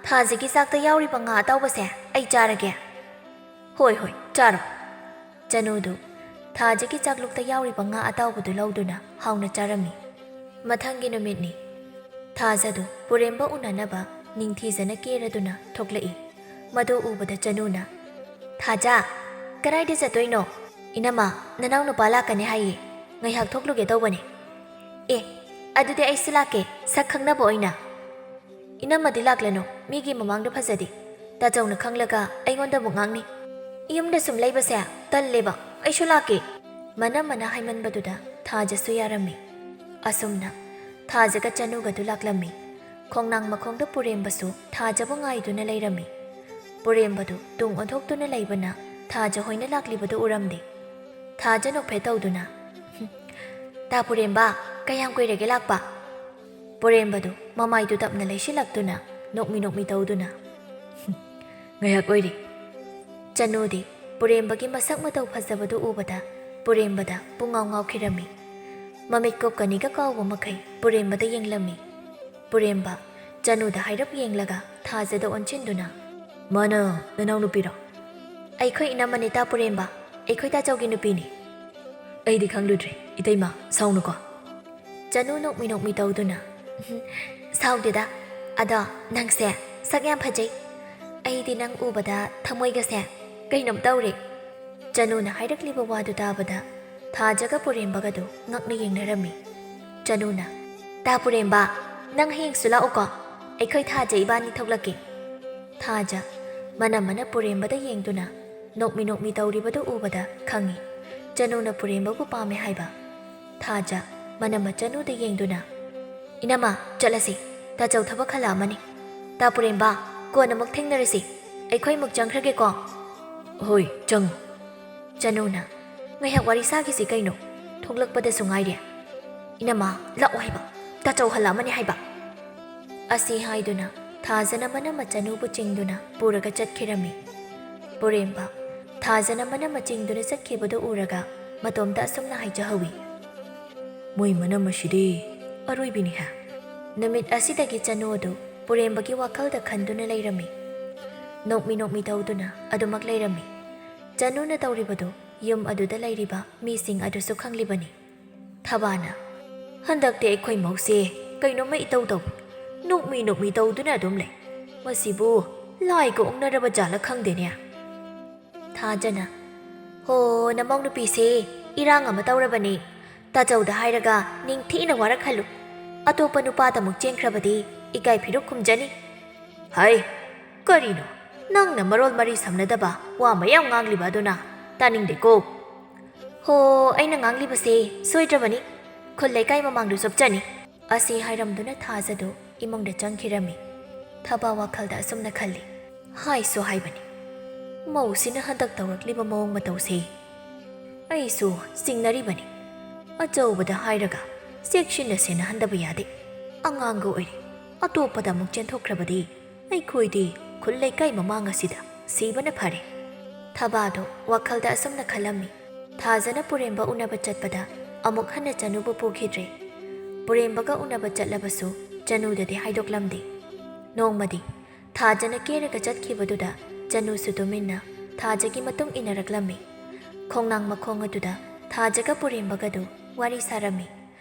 ꯊꯥꯖꯒꯤ ꯆꯥꯛꯇ ꯌꯥꯎꯔꯤꯕ ꯉꯥ ꯑꯇꯥꯎꯕꯁꯦ ꯑꯩ ꯆꯥꯔꯒꯦ꯫" "ꯍꯣꯏ, ꯍꯣꯏ, ꯆꯥꯔꯣ꯫" ꯆꯅꯨꯗꯨ ꯊꯥꯖꯒꯤ ꯆꯥꯛꯂꯨꯛꯇ ꯌꯥꯎꯔꯤꯕ ꯉꯥ ꯑꯇꯥꯎꯕꯗꯨ ꯂꯧꯗꯨꯅ ꯍꯥꯎꯅ ꯆꯥꯔꯝꯃꯤ꯫ ꯃꯊꯪꯒꯤ ꯅꯨꯃꯤꯠꯅꯤ꯫ ꯊꯥꯖꯗꯨ ꯄꯨꯔꯦꯝꯕ ꯎꯅꯅꯕ ꯅꯤꯡꯊꯤꯖꯅ ꯀꯦꯔꯗꯨꯅ ꯊꯣꯛꯂꯛꯏ꯫ ꯃꯗꯨ ꯎꯕꯗ ꯆꯅꯨꯅ, "ꯊꯥꯖ, ꯀꯗꯥꯏꯗ ꯆꯠꯇꯣꯏꯅꯣ?" "ꯏꯅꯝꯃ, ꯅꯅꯥꯎ ꯅꯨꯄꯥ ꯂꯥꯛꯀꯅꯤ ꯍꯥꯏꯌꯦ, ꯉꯥꯏꯍꯥꯛ ꯊꯣꯛꯂꯨꯒꯦ ꯇꯧꯕꯅꯦ꯫" "ꯑꯦ, ꯑꯗꯨꯗꯤ ꯑꯩꯁꯨ ꯂꯥꯛꯀꯦ, ꯁꯛ ꯈꯪꯅꯕ ꯑꯣꯏꯅ꯫" "ꯏꯅꯝꯃꯗꯤ ꯂꯥꯛꯂꯅꯨ, ꯃꯤꯒꯤ ꯃꯃꯥꯡꯗ ꯐꯖꯗꯦ꯫ ꯇꯥꯆꯧꯅ ꯈꯪꯂꯒ ꯑꯩꯉꯣꯟꯗ ꯑꯃꯨꯛ ꯉꯥꯡꯅꯤ꯫ ꯌꯨꯝꯗ ꯁꯨꯝ ꯂꯩꯕꯁꯦ ꯇꯜꯂꯦꯕ, ꯑꯩꯁꯨ ꯂꯥꯛꯀꯦ꯫" ꯃꯅꯝꯃꯅ ꯍꯥꯏꯃꯟꯕꯗꯨꯗ ꯊꯥꯖꯁꯨ ꯌꯥꯔꯝꯃꯤ꯫ ꯑꯁꯨꯝꯅ ꯊꯥꯖꯒ ꯆꯅꯨꯒꯗꯨ ꯂꯥꯛꯂꯝꯃꯤ꯫ ꯈꯣꯡꯅꯥꯡ ꯃꯈꯣꯡꯗ ꯄꯨꯔꯦꯝꯕꯁꯨ ꯊꯥꯖꯕꯨ ꯉꯥꯏꯗꯨꯅ ꯂꯩꯔꯝꯃꯤ꯫ ꯄꯨꯔꯦꯝꯕꯗꯨ ꯇꯨꯡ ꯑꯣꯟꯊꯣꯛꯇꯨꯅ ꯂꯩꯕꯅ ꯊꯥꯖ ꯍꯣꯏꯅ ꯂꯥꯛꯂꯤꯕꯗꯨ ꯎꯔꯝꯗꯦ꯫ ꯊꯥꯖ ꯅꯣꯛꯐꯦꯠ ꯇꯧꯗꯨꯅ, "ꯍꯨꯝ, ꯇꯥ ꯄꯨꯔꯦꯝꯕ, ꯀꯌꯥꯝ ꯀꯨꯏꯔꯒꯦ ꯂꯥꯛꯄ?" ꯄꯨꯔꯦꯝꯕꯗꯨ ꯃꯃꯥꯏꯗꯨ ꯇꯞꯅ ꯂꯩꯁꯤꯜꯂꯛꯇꯨꯅ ꯅꯣꯛꯃꯤ ꯅꯣꯛꯃꯤ ꯇꯧꯗꯨꯅ, "ꯍꯨꯝ, ꯉꯥꯏꯍꯥꯛ ꯑꯣꯏꯔꯦ꯫" ꯆꯅꯨꯗꯤ ꯄꯨꯔꯦꯝꯕꯒꯤ ꯃꯁꯛ ꯃꯇꯧ ꯐꯖꯕꯗꯨ ꯎꯕꯗ ꯄꯨꯔꯦꯝꯕꯗ ꯄꯨꯡꯉꯥꯎ ꯉꯥꯎꯈꯤꯔꯝꯃꯤ꯫ ꯃꯃꯤꯠ ꯀꯨꯞꯀꯅꯤꯒ ꯀꯥꯎꯕ ꯃꯈꯩ ꯄꯨꯔꯦꯝꯕꯗ ꯌꯦꯡꯂꯝꯃꯤ꯫ ꯄꯨꯔꯦꯝꯕ ꯆꯅꯨꯗ ꯍꯥꯏꯔꯞ ꯌꯦꯡꯂꯒ ꯊꯥꯖꯗ ꯑꯣꯟꯁꯤꯟꯗꯨꯅ, "ꯃꯥꯅ ꯅꯅꯥꯎꯅꯨꯄꯤꯔꯣ?" "ꯑꯩꯈꯣꯏ ꯏꯅꯝꯃꯅꯤ ꯇꯥ ꯄꯨꯔꯦꯝꯕ, ꯑꯩꯈꯣꯏ ꯇꯥꯆꯧꯒꯤ ꯅꯨꯄꯤꯅꯤ꯫" "ꯑꯩꯗꯤ ꯈꯪꯂꯨꯗ꯭ꯔꯦ, ꯏꯇꯩꯃ, ꯁꯥꯎꯅꯨꯀꯣ꯫" ꯆꯅꯨ ꯅꯣꯛꯃꯤ ꯅꯣꯛꯃꯤ ꯇꯧꯗꯨꯅ, "ꯁꯥꯎꯗꯦꯗ, ꯑꯗꯣ ꯅꯪꯁꯦ ꯁꯛ ꯌꯥꯝ ꯐꯖꯩ꯫ ꯑꯩꯗꯤ ꯅꯪ ꯎꯕꯗ ꯊꯃꯣꯏꯒꯁꯦ ꯀꯩꯅꯣꯝ ꯇꯧꯔꯦ꯫" ꯆꯅꯨꯅ ꯍꯥꯏꯔꯛꯂꯤꯕ ꯋꯥꯗꯨ ꯇꯥꯕꯗ ꯊꯥꯖꯒ ꯄꯨꯔꯦꯝꯕꯒꯗꯨ ꯉꯛꯅ ꯌꯦꯡꯅꯔꯝꯃꯤ꯫ ꯆꯅꯨꯅ, "ꯇꯥ ꯄꯨꯔꯦꯝꯕ, ꯅꯪ ꯍꯌꯦꯡꯁꯨ ꯂꯥꯛꯎꯀꯣ, ꯑꯩꯈꯣꯏ ꯊꯥꯖ ꯏꯕꯥꯅꯤ ꯊꯣꯛꯂꯛꯀꯦ꯫" ꯊꯥꯖ ꯃꯅꯝꯃꯅ ꯄꯨꯔꯦꯝꯕꯗ ꯌꯦꯡꯗꯨꯅ ꯅꯣꯛꯃꯤ ꯅꯣꯛꯃꯤ ꯇꯧꯔꯤꯕꯗꯨ ꯎꯕꯗ ꯈꯪꯏ ꯆꯅꯨꯅ ꯄꯨꯔꯦꯝꯕꯕꯨ ꯄꯥꯝꯃꯦ ꯍꯥꯏꯕ꯫ ꯊꯥꯖ ꯃꯅꯝꯃ ꯆꯅꯨꯗ ꯌꯦꯡꯗꯨꯅ, "ꯏꯅꯝꯃ, ꯆꯠꯂꯁꯤ꯫ ꯇꯥꯆꯧ ꯊꯕꯛ ꯍꯜꯂꯛꯑꯃꯅꯤ꯫ ꯇꯥ ꯄꯨꯔꯦꯝꯕ, ꯀꯣꯟꯅ ꯑꯃꯨꯛ ꯊꯦꯡꯅꯔꯁꯤ꯫ ꯑꯩꯈꯣꯏ ꯑꯃꯨꯛ ꯆꯪꯈ꯭ꯔꯒꯦꯀꯣ꯫" "ꯍꯣꯏ, ꯆꯪꯉꯨ꯫" ꯆꯅꯨꯅ, "ꯉꯥꯏꯍꯥꯛ ꯋꯥꯔꯤ ꯁꯥꯈꯤꯁꯤ ꯀꯩꯅꯣ, ꯊꯣꯛꯂꯛꯄꯗꯁꯨ ꯉꯥꯏꯔꯦ꯫ ꯏꯅꯝꯃ, ꯂꯥꯛꯑꯣ ꯍꯥꯏꯕ, ꯇꯥꯆꯧ ꯍꯜꯂꯛꯑꯃꯅꯤ ꯍꯥꯏꯕ꯫" ꯑꯁꯤ ꯍꯥꯏꯗꯨꯅ ꯊꯥꯖꯅ ꯃꯅꯝꯃ ꯆꯅꯨꯕꯨ ꯆꯤꯡꯗꯨꯅ ꯄꯨꯔꯒ ꯆꯠꯈꯤꯔꯝꯃꯤ꯫ ꯄꯨꯔꯦꯝꯕ ꯊꯥꯖꯅ ꯃꯅꯝꯃ ꯆꯤꯡꯗꯨꯅ ꯆꯠꯈꯤꯕꯗꯨ ꯎꯔꯒ ꯃꯇꯣꯝꯇ ꯑꯁꯨꯝꯅ ꯍꯥꯏꯖꯍꯧꯏ, "ꯃꯣꯏ ꯃꯅꯝꯃ ꯑꯁꯤꯗꯤ ꯑꯔꯣꯏꯕꯤꯅꯤꯍꯦ꯫" ꯅꯨꯃꯤꯠ ꯑꯁꯤꯗꯒꯤ ꯆꯅꯨ ꯑꯗꯨ ꯄꯨꯔꯦꯝꯕꯒꯤ ꯋꯥꯈꯜꯗ ꯈꯟꯗꯨꯅ ꯂꯩꯔꯝꯃꯤ꯫ ꯅꯣꯛꯃꯤ ꯅꯣꯛꯃꯤ ꯇꯧꯗꯨꯅ ꯑꯗꯨꯃꯛ ꯂꯩꯔꯝꯃꯤ꯫ ꯆꯅꯨꯅ ꯇꯧꯔꯤꯕꯗꯨ ꯌꯨꯝ ꯑꯗꯨꯗ ꯂꯩꯔꯤꯕ ꯃꯤꯁꯤꯡ ꯑꯗꯨꯁꯨ ꯈꯪꯂꯤꯕꯅꯤ꯫ ꯊꯕꯥꯅ, "ꯍꯟꯗꯛꯇꯤ ꯑꯩꯈꯣꯏ ꯃꯧꯁꯦ ꯀꯩꯅꯣꯝꯃ ꯏꯇꯧ ꯇꯧꯏ꯫ ꯅꯣꯛꯃꯤ ꯅꯣꯛꯃꯤ ꯇꯧꯗꯨꯅ ꯑꯗꯨꯝ ꯂꯩ꯫ ꯃꯁꯤꯕꯨ ꯂꯥꯏꯒ ꯑꯣꯛꯅꯔꯕ ꯖꯥꯠꯂ ꯈꯪꯗꯦꯅꯦ꯫" ꯊꯥꯖꯅ, "ꯍꯣ, ꯅꯃꯧ ꯅꯨꯄꯤꯁꯦ ꯏꯔꯥꯡ ꯑꯃ ꯇꯧꯔꯕꯅꯤ꯫ ꯇꯥꯆꯧꯗ ꯍꯥꯏꯔꯒ ꯅꯤꯡꯊꯤꯅ ꯋꯥꯔꯛꯍꯜꯂꯨ꯫ ꯑꯇꯣꯞꯄ ꯅꯨꯄꯥꯗ ꯑꯃꯨꯛ ꯆꯦꯟꯈ꯭ꯔꯕꯗꯤ ꯏꯀꯥꯏ ꯐꯤꯔꯨꯛ ꯈꯨꯝꯖꯅꯤ꯫" "ꯍꯩ, ꯀꯔꯤꯅꯣ? ꯅꯪꯅ ꯃꯔꯣꯜ ꯃꯔꯤ ꯁꯝꯅꯗꯕ ꯋꯥ ꯃꯌꯥꯝ ꯉꯥꯡꯂꯤꯕ ꯑꯗꯨꯅ? ꯇꯥꯅꯤꯡꯗꯦꯀꯣ꯫" "ꯍꯣ, ꯑꯩꯅ ꯉꯥꯡꯂꯤꯕꯁꯦ ꯁꯣꯏꯗ꯭ꯔꯕꯅꯤ꯫ ꯈꯨꯜ ꯂꯩꯀꯥꯏ ꯃꯃꯥꯡꯗ ꯆꯨꯞꯆꯅꯤ꯫" ꯑꯁꯤ ꯍꯥꯏꯔꯝꯗꯨꯅ ꯊꯥꯖꯗꯨ ꯏꯃꯨꯡꯗ ꯆꯪꯈꯤꯔꯝꯃꯤ꯫ ꯊꯕꯥ ꯋꯥꯈꯜꯗ ꯑꯁꯨꯝꯅ ꯈꯜꯂꯤ, "ꯍꯥꯏꯁꯨ ꯍꯥꯏꯕꯅꯤ, ꯃꯧꯁꯤꯅ ꯍꯟꯗꯛ ꯇꯧꯔꯛꯂꯤꯕ ꯃꯑꯣꯡ ꯃꯇꯧꯁꯦ꯫ ꯑꯩꯁꯨ ꯆꯤꯡꯅꯔꯤꯕꯅꯤ꯫ ꯑꯆꯧꯕꯗ ꯍꯥꯏꯔꯒ ꯆꯦꯛꯁꯤꯟꯅ ꯁꯦꯟꯅꯍꯟꯗꯕ ꯌꯥꯗꯦ꯫ ꯑꯉꯥꯡꯒ ꯑꯣꯏꯔꯤ꯫ ꯑꯇꯣꯞꯄꯗ ꯑꯃꯨꯛ ꯆꯦꯟꯊꯣꯛꯈ꯭ꯔꯕꯗꯤ ꯑꯩꯈꯣꯏꯗꯤ ꯈꯨꯜ ꯂꯩꯀꯥꯏ ꯃꯃꯥꯡ ꯑꯁꯤꯗ ꯁꯤꯕꯅ ꯐꯔꯦ꯫ ꯊꯕꯥꯗꯣ ꯋꯥꯈꯜꯗ ꯑꯁꯨꯝꯅ ꯈꯜꯂꯝꯃꯤ꯫ ꯊꯥꯖꯅ ꯄꯨꯔꯦꯝꯕ ꯎꯅꯕ ꯆꯠꯄꯗ ꯑꯃꯨꯛ ꯍꯟꯅ ꯆꯅꯨꯕꯨ ꯄꯨꯈꯤꯗ꯭ꯔꯦ꯫ ꯄꯨꯔꯦꯝꯕꯒ ꯎꯅꯕ ꯆꯠꯂꯕꯁꯨ ꯆꯅꯨꯗꯗꯤ ꯍꯥꯏꯗꯣꯛꯂꯝꯗꯦ꯫ ꯅꯣꯡꯃꯗꯤ ꯊꯥꯖꯅ ꯀꯦꯔꯒ ꯆꯠꯈꯤꯕꯗꯨꯗ ꯆꯅꯨꯁꯨ ꯇꯨꯃꯤꯟꯅ ꯊꯥꯖꯒꯤ ꯃꯇꯨꯡ ꯏꯟꯅꯔꯛꯂꯝꯃꯤ꯫ ꯈꯣꯡꯅꯥꯡ ꯃꯈꯣꯡ ꯑꯗꯨꯗ ꯊꯥꯖꯒ ꯄꯨꯔꯦꯝꯕꯒꯗꯨ ꯋꯥꯔꯤ ꯁꯥꯔꯝꯃꯤ꯫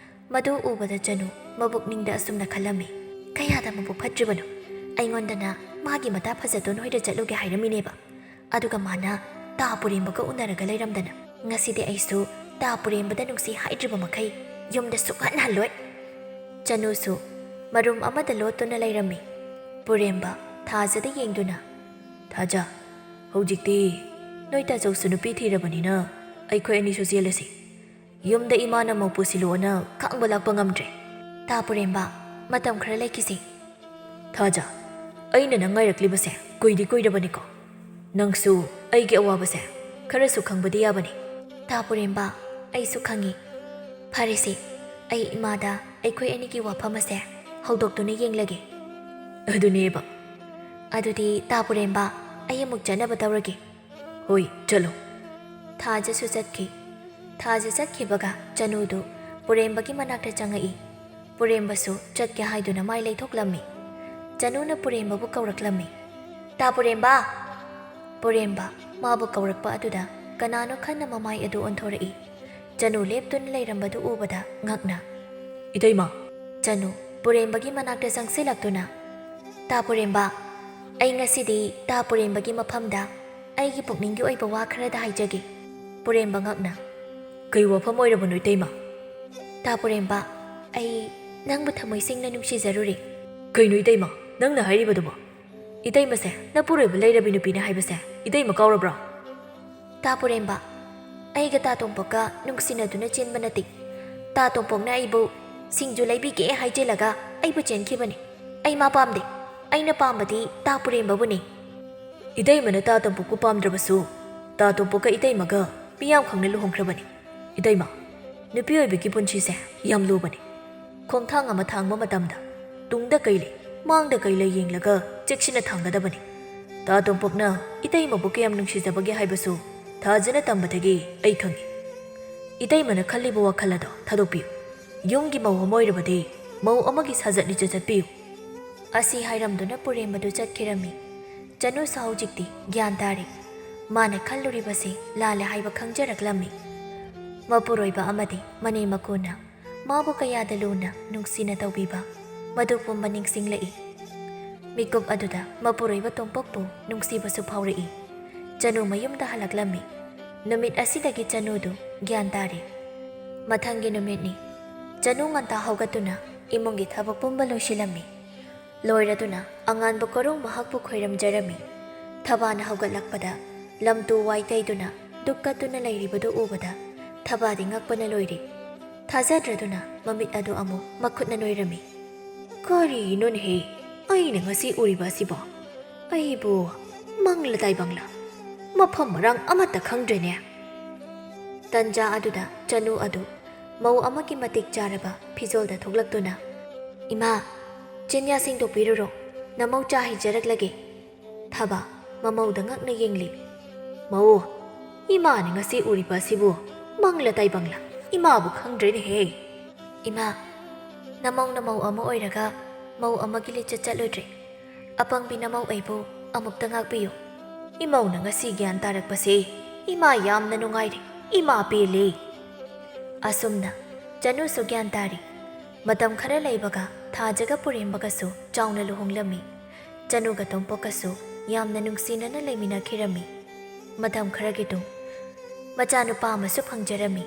ꯃꯗꯨ ꯎꯕꯗ ꯆꯅꯨ ꯃꯕꯨꯛꯅꯤꯡꯗ ꯑꯁꯨꯝꯅ ꯈꯜꯂꯝꯃꯤ, "ꯀꯌꯥꯗ ꯃꯕꯨꯛ ꯐꯠꯇ꯭ꯔꯤꯕꯅꯣ! ꯑꯩꯉꯣꯟꯗꯅ ꯃꯥꯒꯤ ꯃꯇꯥ ꯐꯖꯇꯣꯟ ꯍꯣꯏꯗ ꯆꯠꯂꯨꯒꯦ ꯍꯥꯏꯔꯝꯃꯤꯅꯦꯕ꯫ ꯑꯗꯨꯒ ꯃꯥꯅ ꯇꯥ ꯄꯨꯔꯦꯝꯕꯒ ꯎꯅꯔꯒ ꯂꯩꯔꯝꯗꯅ꯫ ꯉꯁꯤꯗꯤ ꯑꯩꯁꯨ ꯇꯥ ꯄꯨꯔꯦꯝꯕꯗ ꯅꯨꯡꯁꯤ ꯍꯥꯏꯗ꯭ꯔꯤꯕ ꯃꯈꯩ ꯌꯨꯝꯗ ꯁꯨꯛꯍꯟ ꯍꯜꯂꯣꯏ꯫" ꯆꯅꯨꯁꯨ ꯃꯔꯨꯝ ꯑꯃꯗ ꯂꯣꯠꯇꯨꯅ ꯂꯩꯔꯝꯃꯤ꯫ ꯄꯨꯔꯦꯝꯕ ꯊꯥꯖꯗ ꯌꯦꯡꯗꯨꯅ, "ꯊꯥꯖ, ꯍꯧꯖꯤꯛꯇꯤ ꯅꯣꯏ ꯇꯥꯆꯧꯁꯨ ꯅꯨꯄꯤ ꯊꯤꯔꯕꯅꯤꯅ ꯑꯩꯈꯣꯏ ꯑꯅꯤꯁꯨ ꯆꯦꯜꯂꯁꯤ꯫ ꯌꯨꯝꯗ ꯏꯃꯥꯅ ꯃꯧ ꯄꯨꯁꯤꯜꯂꯨꯑꯣꯅ ꯈꯥꯡꯕ ꯂꯥꯛꯄ ꯉꯝꯗ꯭ꯔꯦ꯫" "ꯇꯥ ꯄꯨꯔꯦꯝꯕ, ꯃꯇꯝ ꯈꯔ ꯂꯩꯈꯤꯁꯤ꯫" "ꯊꯥꯖ, ꯑꯩꯅ ꯅꯪ ꯉꯥꯏꯔꯛꯂꯤꯕꯁꯦ ꯀꯨꯏꯗꯤ ꯀꯨꯏꯔꯕꯅꯤꯀꯣ꯫ ꯅꯪꯁꯨ ꯑꯩꯒꯤ ꯑꯋꯥꯕꯁꯦ ꯈꯔꯁꯨ ꯈꯪꯕꯗꯤ ꯌꯥꯕꯅꯤ꯫" "ꯇꯥ ꯄꯨꯔꯦꯝꯕ, ꯑꯩꯁꯨ ꯈꯪꯉꯤ꯫ ꯐꯔꯦꯁꯦ, ꯑꯩ ꯏꯃꯥꯗ ꯑꯩꯈꯣꯏ ꯑꯅꯤꯒꯤ ꯋꯥꯐꯝ ꯑꯁꯦ ꯍꯧꯗꯣꯛꯇꯨꯅ ꯌꯦꯡꯂꯒꯦ꯫" "ꯑꯗꯨꯅꯦꯕ꯫" "ꯑꯗꯨꯗꯤ ꯇꯥ ꯄꯨꯔꯦꯝꯕ, ꯑꯩ ꯑꯃꯨꯛ ꯆꯠꯅꯕ ꯇꯧꯔꯒꯦ꯫" "ꯍꯣꯏ, ꯆꯠꯂꯣ꯫" ꯊꯥꯖꯁꯨ ꯆꯠꯈꯤ꯫ ꯊꯥꯖ ꯆꯠꯈꯤꯕꯒ ꯆꯅꯨꯗꯨ ꯄꯨꯔꯦꯝꯕꯒꯤ ꯃꯅꯥꯛꯇ ꯆꯪꯉꯛꯏ꯫ ꯄꯨꯔꯦꯝꯕꯁꯨ ꯆꯠꯀꯦ ꯍꯥꯏꯗꯨꯅ ꯃꯥꯏ ꯂꯩꯊꯣꯛꯂꯝꯃꯤ꯫ ꯆꯅꯨꯅ ꯄꯨꯔꯦꯝꯕꯕꯨ ꯀꯧꯔꯛꯂꯝꯃꯤ꯫ "ꯇꯥ ꯄꯨꯔꯦꯝꯕ!" ꯄꯨꯔꯦꯝꯕ ꯃꯥꯕꯨ ꯀꯧꯔꯛꯄ ꯑꯗꯨꯗ ꯀꯅꯥꯅꯣ ꯈꯟꯅ ꯃꯃꯥꯏ ꯑꯗꯨ ꯑꯣꯟꯊꯣꯔꯛꯏ꯫ ꯆꯅꯨ ꯂꯦꯞꯇꯨꯅ ꯂꯩꯔꯝꯕꯗꯨ ꯎꯕꯗ ꯉꯛꯅ, "ꯏꯇꯩꯃ!" ꯆꯅꯨ ꯄꯨꯔꯦꯝꯕꯒꯤ ꯃꯅꯥꯛꯇ ꯆꯪꯁꯤꯜꯂꯛꯇꯨꯅ, "ꯇꯥ ꯄꯨꯔꯦꯝꯕ, ꯑꯩ ꯉꯁꯤꯗꯤ ꯇꯥ ꯄꯨꯔꯦꯝꯕꯒꯤ ꯃꯐꯝꯗ ꯑꯩꯒꯤ ꯄꯨꯛꯅꯤꯡꯒꯤ ꯑꯣꯏꯕ ꯋꯥ ꯈꯔꯗ ꯍꯥꯏꯖꯒꯦ꯫" ꯄꯨꯔꯦꯝꯕ ꯉꯛꯅ, "ꯀꯩ ꯋꯥꯐꯝ ꯑꯣꯏꯔꯕꯅꯣ ꯏꯇꯩꯃ?" "ꯇꯥ ꯄꯨꯔꯦꯝꯕ, ꯑꯩ ꯅꯪꯕꯨ ꯊꯃꯣꯏ ꯁꯦꯡꯅ ꯅꯨꯡꯁꯤꯖꯔꯨꯔꯦ꯫" "ꯀꯩꯅꯣ ꯏꯇꯩꯃ, ꯅꯪꯅ ꯍꯥꯏꯔꯤꯕꯗꯨꯕꯣ? ꯏꯇꯩꯃꯁꯦ ꯅꯄꯨꯔꯣꯏꯕ ꯂꯩꯔꯕꯤ ꯅꯨꯄꯤꯅꯦ ꯍꯥꯏꯕꯁꯦ ꯏꯇꯩꯃ ꯀꯥꯎꯔꯕ꯭ꯔꯣ?" "ꯇꯥ ꯄꯨꯔꯦꯝꯕ, ꯑꯩꯒ ꯇꯥ ꯇꯣꯝꯄꯣꯛꯀ ꯅꯨꯡꯁꯤꯅꯗꯨꯅ ꯆꯦꯟꯕ ꯅꯠꯇꯦ꯫ ꯇꯥ ꯇꯣꯝꯄꯣꯛꯅ ꯑꯩꯕꯨ ꯁꯤꯡꯖꯨ ꯂꯩꯕꯤꯒꯦ ꯍꯥꯏꯖꯤꯜꯂꯒ ꯑꯩꯕꯨ ꯆꯦꯟꯈꯤꯕꯅꯤ꯫ ꯑꯩ ꯃꯥ ꯄꯥꯝꯗꯦ꯫ ꯑꯩꯅ ꯄꯥꯝꯕꯗꯤ ꯇꯥ ꯄꯨꯔꯦꯝꯕꯕꯨꯅꯤ꯫" "ꯏꯇꯩꯃꯅ ꯇꯥ ꯇꯣꯝꯄꯣꯛꯄꯨ ꯄꯥꯝꯗ꯭ꯔꯕꯁꯨ ꯇꯥ ꯇꯣꯝꯄꯣꯛꯀ ꯏꯇꯩꯃꯒ ꯃꯤꯌꯥꯝ ꯈꯪꯅ ꯂꯨꯍꯣꯡꯈ꯭ꯔꯕꯅꯤ꯫ ꯏꯇꯩꯃ, ꯅꯨꯄꯤ ꯑꯣꯏꯕꯒꯤ ꯄꯨꯟꯁꯤꯁꯦ ꯌꯥꯝ ꯂꯨꯕꯅꯤ꯫ ꯈꯣꯡꯊꯥꯡ ꯑꯃ ꯊꯥꯡꯕ ꯃꯇꯝꯗ ꯇꯨꯡꯗ ꯀꯩ ꯂꯩ, ꯃꯥꯡꯗ ꯀꯩ ꯂꯩ ꯌꯦꯡꯂꯒ ꯆꯦꯛꯁꯤꯟꯅ ꯊꯥꯡꯒꯗꯕꯅꯤ꯫ ꯇꯥ ꯇꯣꯝꯄꯣꯛꯅ ꯏꯇꯩꯃꯕꯨ ꯀꯌꯥꯝ ꯅꯨꯡꯁꯤꯖꯕꯒꯦ ꯍꯥꯏꯕꯁꯨ ꯊꯥꯖꯅ ꯇꯝꯕꯗꯒꯤ ꯑꯩ ꯈꯪꯏ꯫ ꯏꯇꯩꯃꯅ ꯈꯜꯂꯤꯕ ꯋꯥꯈꯜ ꯑꯗꯣ ꯊꯥꯗꯣꯛꯄꯤꯌꯨ꯫ ꯌꯨꯝꯒꯤ ꯃꯧ ꯑꯃ ꯑꯣꯏꯔꯕꯗꯤ ꯃꯧ ꯑꯃꯒꯤ ꯁꯥꯖꯠ ꯂꯤꯆꯠ ꯆꯠꯄꯤꯌꯨ꯫ ꯑꯁꯤ ꯍꯥꯏꯔꯝꯗꯨꯅ ꯄꯨꯔꯦꯝꯕꯗꯨ ꯆꯠꯈꯤꯔꯝꯃꯤ꯫ ꯆꯅꯨꯁꯨ ꯍꯧꯖꯤꯛꯇꯤ ꯒ꯭ꯌꯥꯟ ꯇꯥꯔꯦ꯫ ꯃꯥꯅ ꯈꯜꯂꯨꯔꯤꯕꯁꯤ ꯂꯥꯜꯂꯦ ꯍꯥꯏꯕ ꯈꯪꯖꯔꯛꯂꯝꯃꯤ꯫ ꯃꯄꯨꯔꯣꯏꯕ ꯑꯃꯗꯤ ꯃꯅꯦꯝ ꯃꯀꯨꯅ ꯃꯥꯕꯨ ꯀꯌꯥꯗ ꯂꯨꯅ ꯅꯨꯡꯁꯤꯅ ꯇꯧꯕꯤꯕ, ꯃꯗꯨ ꯄꯨꯝꯕ ꯅꯤꯡꯁꯤꯡꯂꯛꯏ꯫ ꯃꯤꯀꯨꯞ ꯑꯗꯨꯗ ꯃꯄꯨꯔꯣꯏꯕ ꯇꯣꯝꯄꯣꯛꯄꯨ ꯅꯨꯡꯁꯤꯕꯁꯨ ꯐꯥꯎꯔꯛꯏ꯫ ꯆꯅꯨ ꯃꯌꯨꯝꯗ ꯍꯜꯂꯛꯂꯝꯃꯤ꯫ ꯅꯨꯃꯤꯠ ꯑꯁꯤꯗꯒꯤ ꯆꯅꯨꯗꯨ ꯒ꯭ꯌꯥꯟ ꯇꯥꯔꯦ꯫ ꯃꯊꯪꯒꯤ ꯅꯨꯃꯤꯠꯅꯤ꯫ ꯆꯅꯨ ꯉꯟꯇꯥ ꯍꯧꯒꯠꯇꯨꯅ ꯏꯃꯨꯡꯒꯤ ꯊꯕꯛ ꯄꯨꯝꯕ ꯂꯣꯏꯁꯤꯜꯂꯝꯃꯤ꯫ ꯂꯣꯏꯔꯗꯨꯅ ꯑꯉꯥꯟꯕ ꯀꯣꯔꯧ ꯃꯍꯥꯛꯄꯨ ꯈꯣꯏꯔꯝꯖꯔꯝꯃꯤ꯫ ꯊꯕꯥꯅ ꯍꯧꯒꯠꯂꯛꯄꯗ ꯂꯝꯇꯨ ꯋꯥꯏ ꯇꯩꯗꯨꯅ ꯗꯨꯛ ꯀꯠꯇꯨꯅ ꯂꯩꯔꯤꯕꯗꯨ ꯎꯕꯗ ꯊꯕꯥꯗꯤ ꯉꯛꯄꯅ ꯂꯣꯏꯔꯦ꯫ ꯊꯥꯖꯗ꯭ꯔꯗꯨꯅ ꯃꯃꯤꯠ ꯑꯗꯨ ꯑꯃꯨꯛ ꯃꯈꯨꯠꯅ ꯅꯣꯏꯔꯝꯃꯤ꯫ "ꯀꯔꯤꯅꯣꯅꯦꯍꯦ, ꯑꯩꯅ ꯉꯁꯤ ꯎꯔꯤꯕ ꯑꯁꯤꯕꯣ? ꯑꯩꯕꯨ ꯃꯪꯂ ꯇꯥꯏꯕꯪꯂ? ꯃꯐꯝ ꯃꯔꯥꯡ ꯑꯃꯠꯇ ꯈꯪꯗ꯭ꯔꯦꯅꯦ!" ꯇꯟꯖꯥ ꯑꯗꯨꯗ ꯆꯅꯨ ꯑꯗꯨ ꯃꯧ ꯑꯃꯒꯤ ꯃꯇꯤꯛ ꯆꯥꯔꯕ ꯐꯤꯖꯣꯜꯗ ꯊꯣꯛꯂꯛꯇꯨꯅ, "ꯏꯃꯥ, ꯆꯤꯟꯌꯥ ꯁꯦꯡꯗꯣꯛꯄꯤꯔꯨꯔꯣ, ꯅꯃꯧ ꯆꯥ ꯍꯩꯖꯔꯛꯂꯒꯦ꯫" ꯊꯕ ꯃꯃꯧꯗ ꯉꯛꯅ ꯌꯦꯡꯂꯤ꯫ "ꯃꯧ, ꯏꯃꯥꯅ ꯉꯁꯤ ꯎꯔꯤꯕ ꯑꯁꯤꯕꯨ ꯃꯪꯂ ꯇꯥꯏꯕꯪꯂ? ꯏꯃꯥꯕꯨ ꯈꯪꯗ꯭ꯔꯦꯅꯦꯍꯦ!" "ꯏꯃꯥ, ꯅꯃꯧꯅ ꯃꯧ ꯑꯃ ꯑꯣꯏꯔꯒ ꯃꯧ ꯑꯃꯒꯤ ꯂꯤꯆꯠ ꯆꯠꯂꯨꯗ꯭ꯔꯦ꯫ ꯑꯄꯪꯕꯤ ꯅꯃꯧ ꯑꯩꯕꯨ ꯑꯃꯨꯛꯇ ꯉꯥꯛꯄꯤꯌꯨ꯫" "ꯏꯃꯧꯅ ꯉꯁꯤ ꯒ꯭ꯌꯥꯟ ꯇꯥꯔꯛꯄꯁꯦ ꯏꯃꯥ ꯌꯥꯝꯅ ꯅꯨꯡꯉꯥꯏꯔꯦ, ꯏꯃꯥ ꯄꯦꯜꯂꯦ꯫" ꯑꯁꯨꯝꯅ ꯆꯅꯨꯁꯨ ꯒ꯭ꯌꯥꯟ ꯇꯥꯔꯤ꯫ ꯃꯇꯝ ꯈꯔ ꯂꯩꯕꯒ ꯊꯥꯖꯒ ꯄꯨꯔꯦꯝꯕꯒꯁꯨ ꯆꯥꯎꯅ ꯂꯨꯍꯣꯡꯂꯝꯃꯤ꯫ ꯆꯅꯨꯒ ꯇꯣꯝꯄꯣꯛꯀꯁꯨ ꯌꯥꯝꯅ ꯅꯨꯡꯁꯤꯅꯅ ꯂꯩꯃꯤꯟꯅꯈꯤꯔꯝꯃꯤ꯫ ꯃꯇꯝ ꯈꯔꯒꯤ ꯇꯨꯡ ꯃꯆꯥꯅꯨꯄꯥ ꯑꯃꯁꯨ ꯐꯪꯖꯔꯝꯃꯤ꯫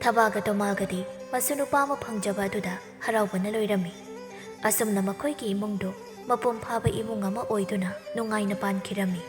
ꯊꯕꯥꯒ ꯇꯣꯃꯥꯒꯗꯤ ꯃꯁꯨ ꯅꯨꯄꯥ ꯑꯃ ꯐꯪꯖꯕ ꯑꯗꯨꯗ ꯍꯔꯥꯎꯕꯅ ꯂꯣꯏꯔꯝꯃꯤ꯫ ꯑꯁꯨꯝꯅ ꯃꯈꯣꯏꯒꯤ ꯏꯃꯨꯡꯗꯨ ꯃꯄꯨꯡ ꯐꯥꯕ ꯏꯃꯨꯡ ꯑꯃ ꯑꯣꯏꯗꯨꯅ ꯅꯨꯡꯉꯥꯏꯅ ꯄꯥꯟꯈꯤꯔꯝꯃꯤ꯫